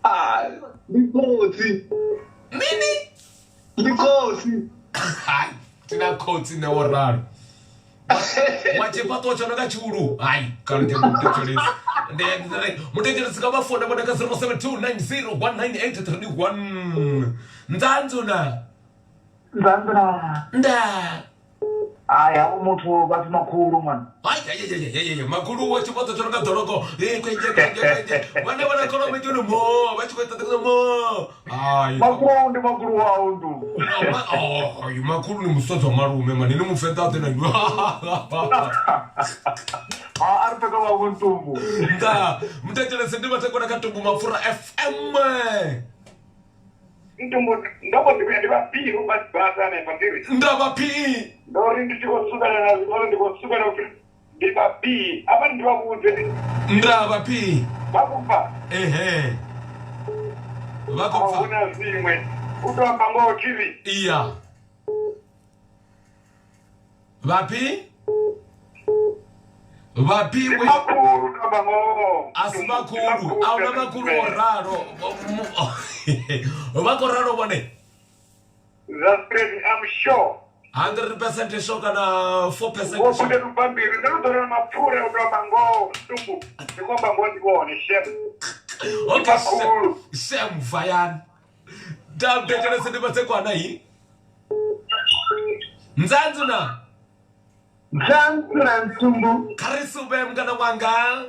Ah, ndi khotsi. Mini? Ndi khotsi. Hai, tina khotsi nṋe wo ralo. Wa tshifhaṱuwo tsho no nga tshiulu. Hai, kana ndi muthetshelesi. Ndi ndi muthetshelesi kha vha foune vhone kha 072 90 19831. Nzanzu na. Nzanzana. Nda. Hai, havho muthu vha pfi makhulu man. Hai, hai, hai, hai, hai, makhulu wa tshifhaṱo tsho no nga ḓorogo. Eh, kwenje, kwenje, kwenje. Vhane vha na kholomo tsho no mo, vha tshi khou ita ṱo mo. Hai. Makhulu ndi makhulu wau ndu. Oh, hai, makhulu ni musadzi wa malume mani, ni mufeṱa ḓe na iwe. Ha, a ri pfeka vhaṅwe ntumbu. Nda, muthetshelesi ndi vhathekona kha Tumbu Mapfura FM. Ntumbu ndo mbo ḓi vhuya ndi vha biru vha sibasa hanefha ndi ri. Nda vha phi. Ndo ri ndi tshi khou sukela na zwikolo ndi khou sukela upfi ndi vha phi afha ndi vha vhudze ndi. Nda vha phi. Vha khou pfa. Ehe. Vha khou pfa. A huna zwiṅwe u to amba ngoho thi ri. Iya. Vhaphi? Vhaphi Ndi makhulu u amba ngoho. A si makhulu, a huna makhulu o ralo. Vha khou ralo vhone. That's crazy, I'm sure. 100% sure kana 4% Wo sure. gude lubambiri ndo lu ḓolela mapfura u tou amba ngoho ntumbu. Ndi khou amba ngoho ndi vhone shem. Okay, Makhulu. Shem vayani. Da mthetshelesi ndi vhatsekwana hi. Nzanzu na. Nzanzu na ntsumbu. Kha ri suvhe mungana wanga.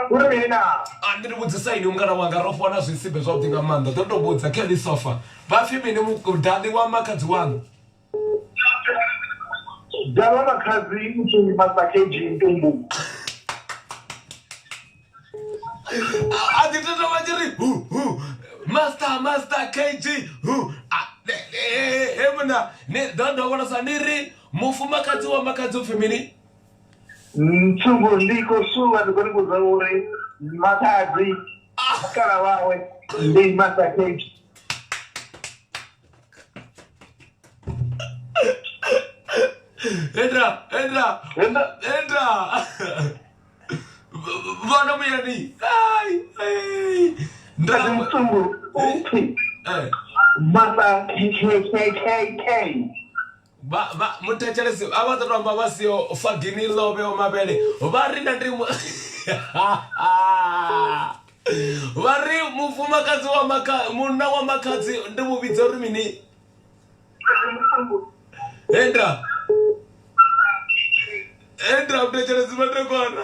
Uri mini na? A ndi ri vhudzisa ini mungana wanga ro fona zwisibe zwavhuḓi nga maanḓa. Ḓo to vhudza Kelly Sofa. Vha pfi mini mudali wa makhadzi waṋu? Dali wa makhadzi upfi Master KG Ntumbu. A ḓi totoma tshi ri hu hu master master kg hu. He muna ni ḓo dovholosa ni ri mufumakadzi wa makhadzi upfhi mini? Ntsumbo ndi khou suvha ndi khou ni vhudza uri makhadzi kala wawe ndi Master KG. Endra, endra, endra. Vhona muyani. Ai, ai. Ndra Ntsumbo upfi Master KKKK. Vha vha muthetshelesi a vha ḓo amba vha siho fagini ḽo vheo mavhele vha ri na ndi vha ri mufumakadzi wa makha munna wa makhadzi ndi mu vhidza uri mini endra endra muthetshelesi matekwana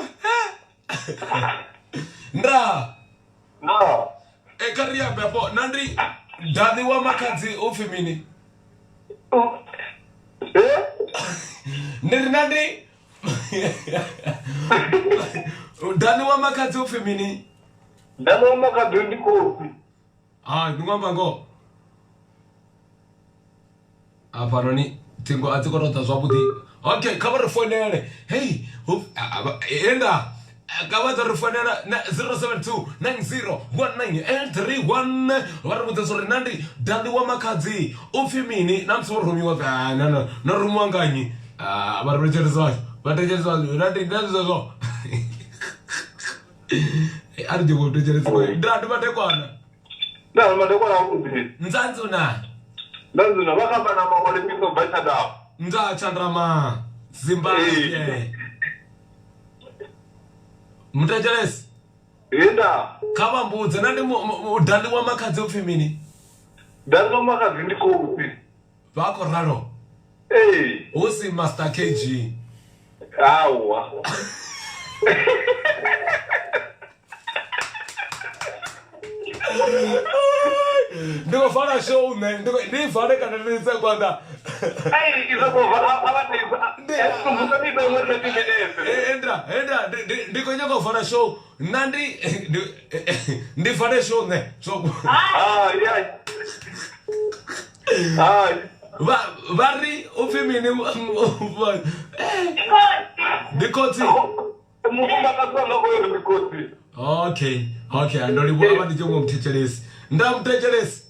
nda No. E kha ri ambe afho na ndi dani wa makhadzi u pfi mini? Eh? Ndi ri na ndi dani wa makhadzi u pfi mini? Dani wa makhadzi ndi khosi. Hai ndi ngo amba ngoho. Hafhanoni ṱhingo a dzi khou tou ḓa zwavhuḓi okay kha vha ri founele hei enda kha vha ḓo ri founela na 072 90 19831 vha ri vhudza uri nandi dali wa makhadzi u pfhi mini na musi vho rumiwa pfi no no no rumiwa nga nnyi vha ri thetshelesa vhathu vha thetshelesa vhathu nandi nda zwezwo a ri ḓivho thetshelesa nda ndi madekwana Nda madekwana avhuḓi. Nzanzuna. Nzanzuna vha kha bana mawale piso bva Tshandama. Nza Tshandama Zimbabwe. Muthetshelesi. Hinda. Kha vha mbudze na ndi mudali wa makhadzi upfi mini? Dali wa makhadzi ndi khosi. Vha khou ralo. Ee. Hu si Master KG. Awa. Ndi khou vala show nṋe ndi khou- ndi i vale kana ndi ise phanḓa. Ai, i soko vala a vha tei. Ndi iṅwe 30 minutes. Endra, endra, ndi khou nyanga u vala show. Nna ndi ndi vale show nṋe. So Hai, hai. Hai. Vha vha ri u pfi mini? Ndi khotsi. Mufumakadzi wanga khou ri ndi khotsi. Okay, okay, ndo livhuwa vha ndi tshi muthetshelesi. Nda muthetshelesi.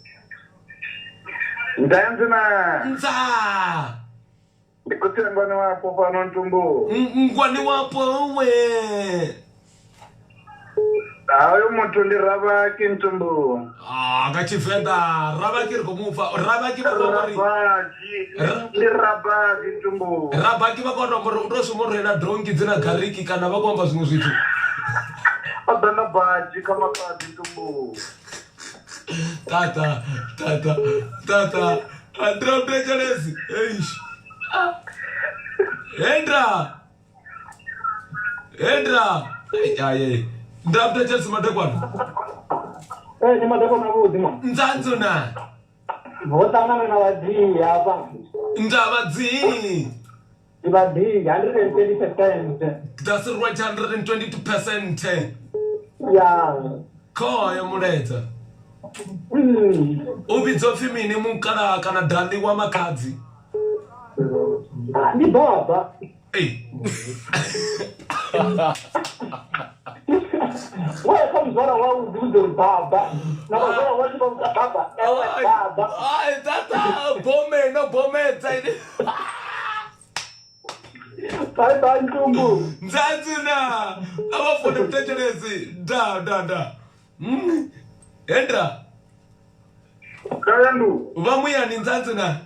Ndanzina. Nza. Ndi khotsi ya ngwane wapo fhano Ntumbu. Ngwane wapo we. Hoyo muthu ndi Rabaki Ntumbu. Ah, nga Tshivenḓa Rabaki ri khou mu pfa. Rabaki vha khou amba uri Rabaki ndi Rabaki Ntumbu. Rabaki vha khou amba uri u tou shuma u reila donki dzi na gariki kana vha khou amba zwiṅwe zwithu. O ḓa na badzhi kha makhadzi Ntumbu. Tata, tata, tata. Andrea Mthetshelesi. Eish. Hendra. Hendra. Ai ai. Ndra Mthetshelesi madekwana. Eh, ndi madekwana avhuḓi ma. Nzanzo na. Ho ṱangana na vhadzii hafha. Ndavha dzii. Ndi vhadzii 120%. That's right 122%. Ya. Khoyo muledza. U vhidzwa pfi mini mukalaha kana dali wa makhadzi? Ndi baba. Ei. We kha muzwala wau ndi vhudze uri baba. Na vhazwala washu vha vhudza baba. Ewe baba. Ai tata bome no bomedza ini. Bye bye Ntumbu. Nzanzina. Abafuni mthetshelesi. Da da da. Hendra. Kayandu. Vha muyani Nzanzina.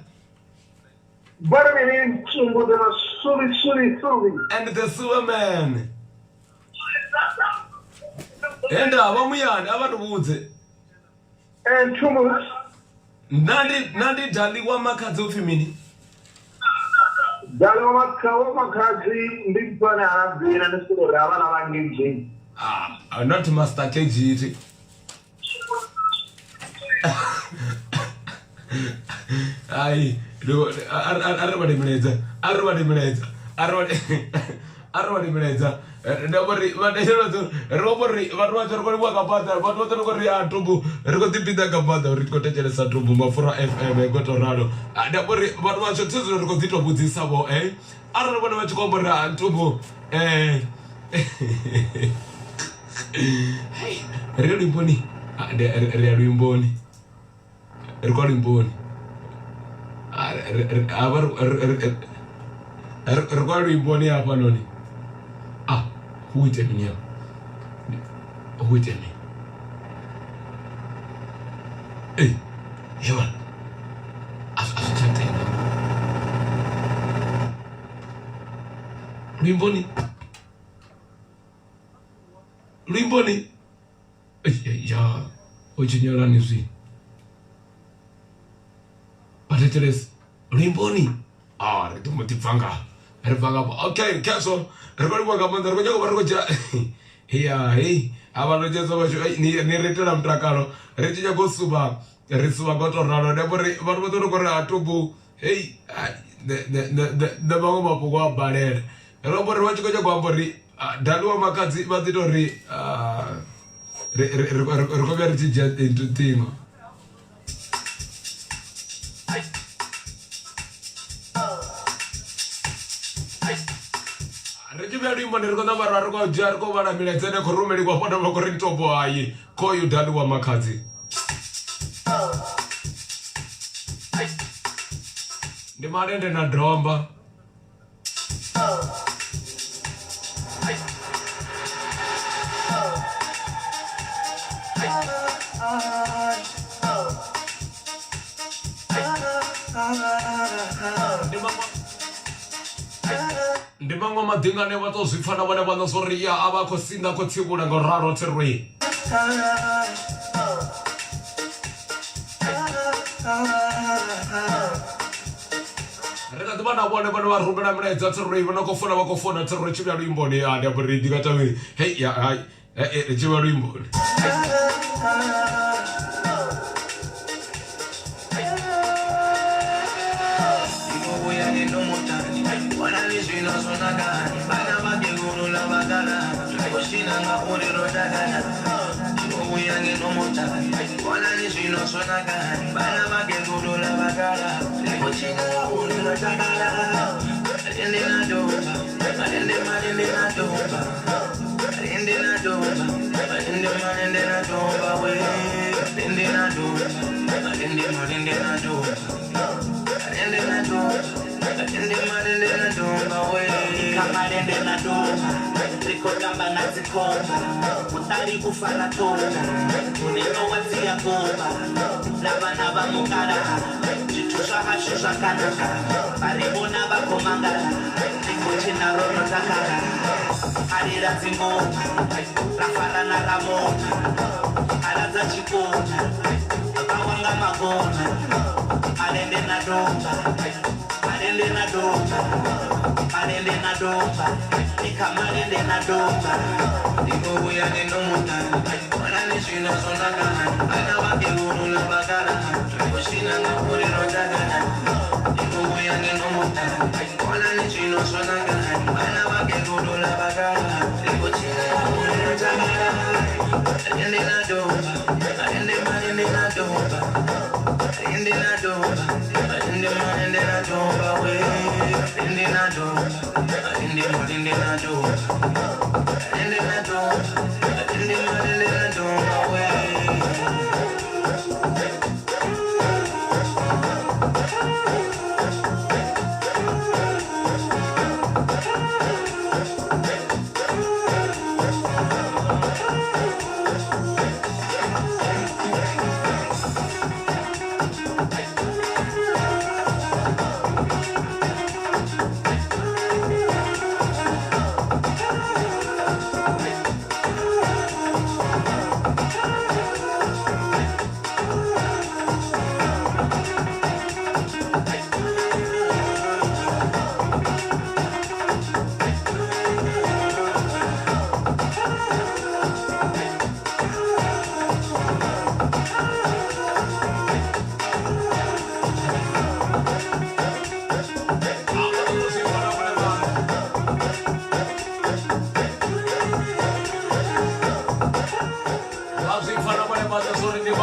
Vha ri mini Ntumbu the suvi suvi suvi. And the sewer man. Hendra vha muyani a vha ri vhudze. Ntumbu. Nandi dali wa makhadzi upfi mini? Dali wa makhadzi ndi muthu ane a dzina ndi siko uri havha na vhangi. Ah, not Master KG. Ai, a ri vhale milaedza, a ri vhale milaedza, a ri vhale milaedza. Ndi amba uri vhathetshelesi ri amba uri vhathu vha ri khou livhuwa nga maanḓa vhathu vhoṱhe ri khou ri a tumbu ri khou ḓiphiṋa nga maanḓa uri ri khou thetshelesa tumbu mapfura fm ngo to ralo. Ndi amba uri vhathu vhashu thi zwino ri khou ḓi tou vhudzisa vho arali vhone vha tshi khou amba uri a tumbu ri luimboni ri ya luimboni ri kwa luimboni havha ri kwa luimboni hafhanoni a hu ite mini hafha hu ite mini ee hewa a zwi tsha tenda luimboni luimboni ya o tshinyalani zwi vhathetshelesi luimboni a ri ḓo mbo ḓi bva nga ri bva nga okay khezwo ri khou livhuwa nga maanḓa ri khou nyanga u vha ri khou dzhia ya hei havha ndo dzhia vhashu ni ri itela mutakalo ri tshi nyaga u suvha ri suvha ngo to ralo ndi amba uri vhathu vhoṱhe ri khou ri ha tubu hei nṋe maṅwe mafhungo a balela ri amba uri vha tshi khou nyanga u amba uri dali wa makhadzi vha ḓi tou ri ri khou vhuya ri tshi dzhia ṱhingo. Ri tshi vhuya luimboni ri khou ṋamba ra ri khou dzhia ri khou vhala milaedza ine khou rumeliwa hafha vha khou ri ntombo hayi khoyu dali wa makhadzi. Ndi malende na domba. Ndi maṅwe maḓinga ane vha to zwi pfa na vhone vhaṋe zwo ri ya a vha khou sinḓa khou tsivhula ngo ralo thi ri. Ri kha ḓi vha na vhone vhane vha rumela milaedza thi ri vha no khou founa vha khou founa thi ri tshi vhuya luimboni ya ndi amba uri ndi nga tavhi hei ya hai ri tshi vhuya luimboni. Kamalende na domba ri khou tamba na dzikhomba muṱali u fara tonga muneno wa dzia gomba na vhana vha mukalaha zwithu zwa hashu zwa kanaka vha ri vhona vha khou mangala ri khou tshina ro no takala a lila dzingoma ra farana ra mona a ladza tshikona vha wa nga magona malende na domba malende na domba malende na domba ikha malende na domba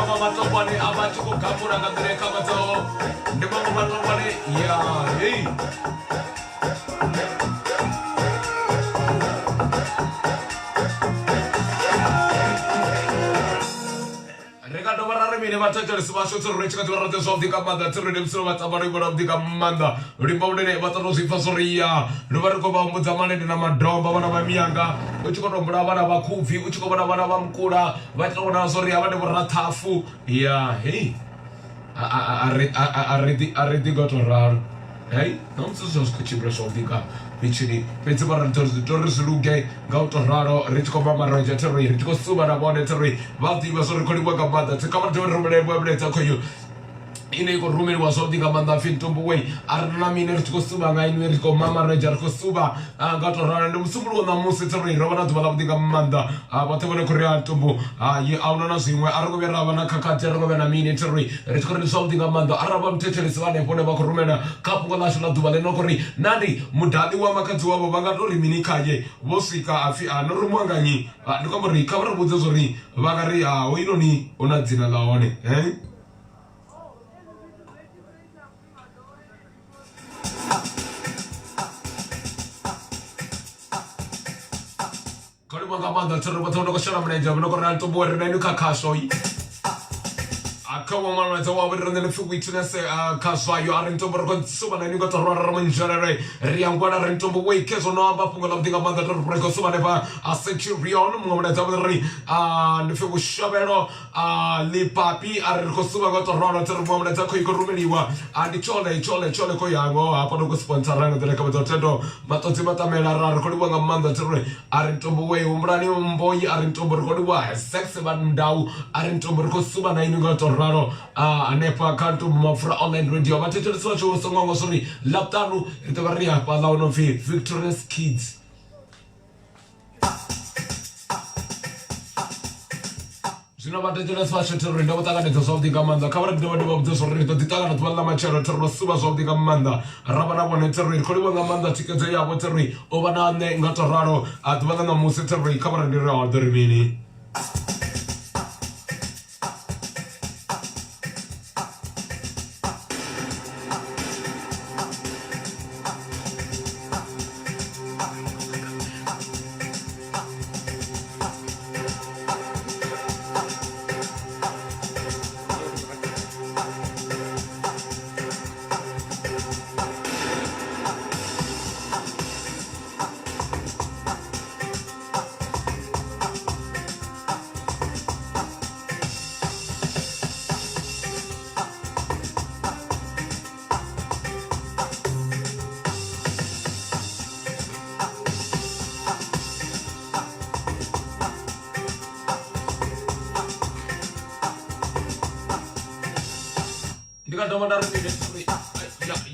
maṅwe matombo ane a vha tshi khou gambula nga nḓila i khamadzaho ndi maṅwe matombo ane ya hei ri nga dovha ra ri mini vhathetshelesi vhashu tsiri ri tshi kha ḓivha roṱhe zwavhuḓi nga maanḓa tsiri ndi musi vha tamba luimbo lwavhuḓi nga maanḓa luimbo lune vha ṱoḓa u zwi pfa zwo ri ya lu vha ri khou vha humbudza malende na madomba vhana vha miyanga u tshi khou tou humbula vhana vha khubvi u tshi khou vhona vhana vha mukula vha tshi tou vhona zwo ri havha ndi vhorathafu ya hei a ri ḓi nga tou ralo hei ṋamusi zwithu zwi khou tshimbila zwavhuḓi nga mitshini fhedzi vha ri to ri zwi luge nga u tou ralo ri tshi khou bva maronzhe thiri ri tshi khou suvha na vhone thiri vha ḓivha zwo ri khou livhuwa nga maanḓa tsi kha vha dovhe rumele milaedza khoyo ine i khou rumeliwa zwavhuḓi nga maanḓa pfhi ntombo wei a ri na mini ri tshi khou suvha nga inwi ri tshi khou mamareja ri khou suvha nga tou ralo ndi musumbuluwo ṋamusi thiri ro vha na ḓuvha ḽavhuḓi nga maanḓa vhoṱhe vhone khou ri a ntombo hayi a huna na zwiṅwe a ri ngo vhuya ra vha na khakhathi a ri ngo vhuya na mini thiri ri tshi khou ri ndi zwavhuḓi nga maanḓa arali vha muthetshelesi vha hanefho hune vha khou rumela kha fhungo ḽashu ḽa ḓuvha ḽino khou ri nandi mudali wa makhadzi wavho vha nga to ri mini khaye vho swika hapfi a no rumiwa nga nnyi ndi khou amba uri kha vha ri vhudze zwori vha nga ri ha hoyunoni hu na dzina ḽa hone he kha livhuwa nga maanḓa tsiri vhoṱhe vho no khou shela mulenzhe vho no khou ri ntombo ri na inwi kha khasho kha wa mulaedza wavho ri riṋe pfi witness kha zwayo a ri ntombo ri khou suvha na inwi nga tou rwara munzhelele ri angwela ri ntombo wei khezwo no amba fhungo ḽa vhuḓi nga maanḓa ri ri khou suvha hanefha a centurion muṅwe mulaedza wavho ri ndi pfi vhushavhelo ḽipapi a ri ri khou suvha nga tou rwala tsiri muṅwe mulaedza khou i khou rumeliwa ndi tshole tshole tshole khou yango hafha no khou sponsora nga nḓila kha thendo maṱodzi maṱamela ra ri khou livhuwa nga maanḓa tsiri a ri ntombo wei humbulani mboyi a ri ntombo ri khou livhuwa sex vha ndau a ri ntombo ri khou suvha na inwi nga tou ralo hanefha kha ntombo mapfura online radio vha thetshelesi vha tshi songo ngo sori ḽavhuṱanu ri ḓo vha ri hafhaḽa hu no pfhi victorious kids Zwino vha thetshelesi vhashu thi ri ndo vha ṱanganedza zwavhuḓi nga maanḓa kha vha ri dovha ndi vha vhudze zwori ri ḓo ḓi ṱangana ḓuvha ḽa matshelo thi ri ro suvha zwavhuḓi nga maanḓa ra vha na vhone thi ri ri khou livhuwa nga maanḓa thikhedzo yavho thi ri u vha na nṋe nga to ralo a ḓuvha ḽa ṋamusi thi ri kha vha ri ndi ri ḓo ri mini. Ndi nga dovha nda ri mini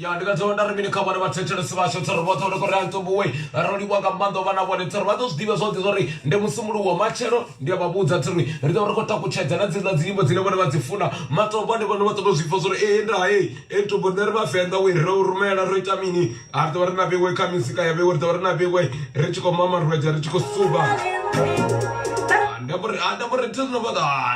ya ndi nga dovha nda ri mini kha vhone vhathetshelesi vhashu tsho ri vhoṱhe ri khou ri a ntombo wei ro livhuwa nga maanḓa u vha na vhone tsho ri vha ḓo zwi ḓivha zwoṱhe zwori ndi musumbuluwo matshelo ndi a vha vhudza tsho ri ri ḓo vha ri khou takutshedza na dziḽa dzinyimbo dzine vhone vha dzi funa matombo ane vhone vha ṱoḓa u zwi pfa zwori ee nda hei e ntombo nṋe ri vhavenḓa wei ro rumela ro ita mini a ri ḓo vha ri na vheiwe kha mizika ya vheiwe ri ḓo vha ri na vheiwe ri tshi khou mama rwedza ri tshi khou suvha nda ri nda ri thi zwino vha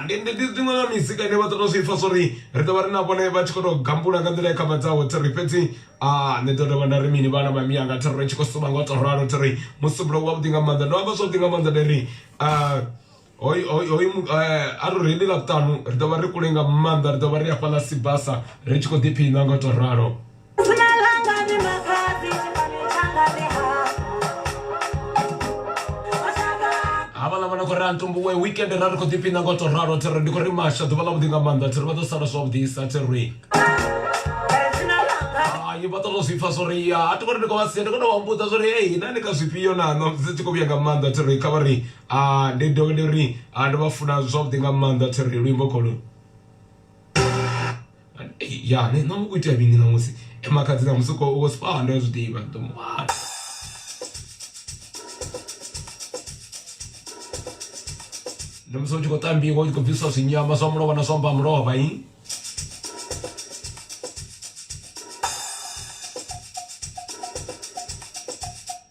ndi ndi ndi dziṅwe nga mizika ine vha ṱoḓa zwi pfa zwori ri ḓo vha ri na vhone vha tshi khou tou gambula nga nḓila i khamadzaho thi ri fhedzi a nṋe ḓo dovha nda ri mini vhana vha miyanga thi ri tshi khou suvha nga u tou ralo thi ri musumbulo wavhuḓi nga maanḓa ndo amba zwavhuḓi nga maanḓa ndi ri hoyu hoyu hoyu a ri ri ndi ḽavhuṱanu ri ḓo vha ri kule nga maanḓa ri ḓo vha ri hafhaḽa sibasa ri tshi khou ḓiphiṋa nga u tou ralo. Dzina ḽanga ndi Makhadzi, tshifani tshanga ndi Hafu. Mashaka. Havhaḽa vha no khou ri a ntumbuwe weekend ra ri khou ḓiphiṋa nga u tou ralo thi ri ndi khou ri masha ḓuvha ḽavhuḓi nga maanḓa thi ri vha ḓo sala zwavhuḓisa thi ri Hai vha ṱoḓa u zwi pfa zwori ya a thi koni ndi khou vha sia ndi khou tou vha mbudza zwori hei na ni kha zwifhio na no dzi tshi khou vhuya nga maanḓa thi ri kha vha ri a ndi dovhe ndi ri a ndo vha funa zwavhuḓi nga maanḓa thi ri luimbo kholu ya nṋe nṋe u itea mini ṋamusi makhadzi ṋamusi u khou spa ndo zwi ḓivha ndo mu wana. Ndi musi hu tshi khou tambiwa hu tshi khou bviswa zwinyama zwa mulovha na zwa mbamulovha i.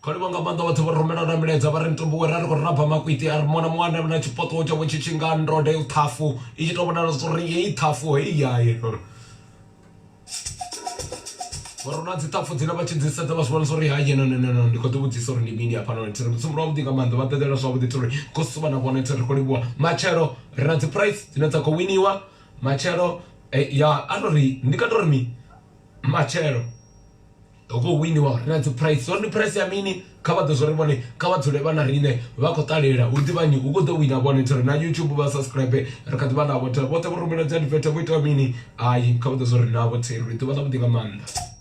Khou livhuwa. nga maanḓa vhathu vho rumela na milaedza vha ri ntumbu we ra ri khou raba makwiti a ri mona muwana na tshipoṱo tshawe tshi tshi nga ndode ṱhafu i tshi tou vhonala zwa uri heyi ṱhafu heyi yaye vha rona dzi ṱhafu dzine vha tshi dzi sedza vha zwi vhona uri hayi no no no no ndi khou ḓi vhudzisa uri ndi mini hafhanoni thi ri musumbulo wavhuḓi nga maanḓa vha ḓeḓela zwavhuḓi thi ri khou suvha na vhone thi ri khou livhuwa matshelo ri na dzi price dzine dza khou winiwa matshelo ya a to ri ndi ka to ri mi matshelo hu khou winiwa ri na dzi price uri ndi price ya mini kha vha ḓo zwo ri vhone kha vha dzule vha na riṋe vha khou ṱalela hu ḓivha nnyi hu khou ḓo wina vhone ri na youtube vha subscribe ri kha ḓi vha navho vhoṱhe vho rumela dzi advert vho ita mini ai kha vha ḓo zwo ri navho theri ḓuvha ḽa vhuḓi nga maanḓa.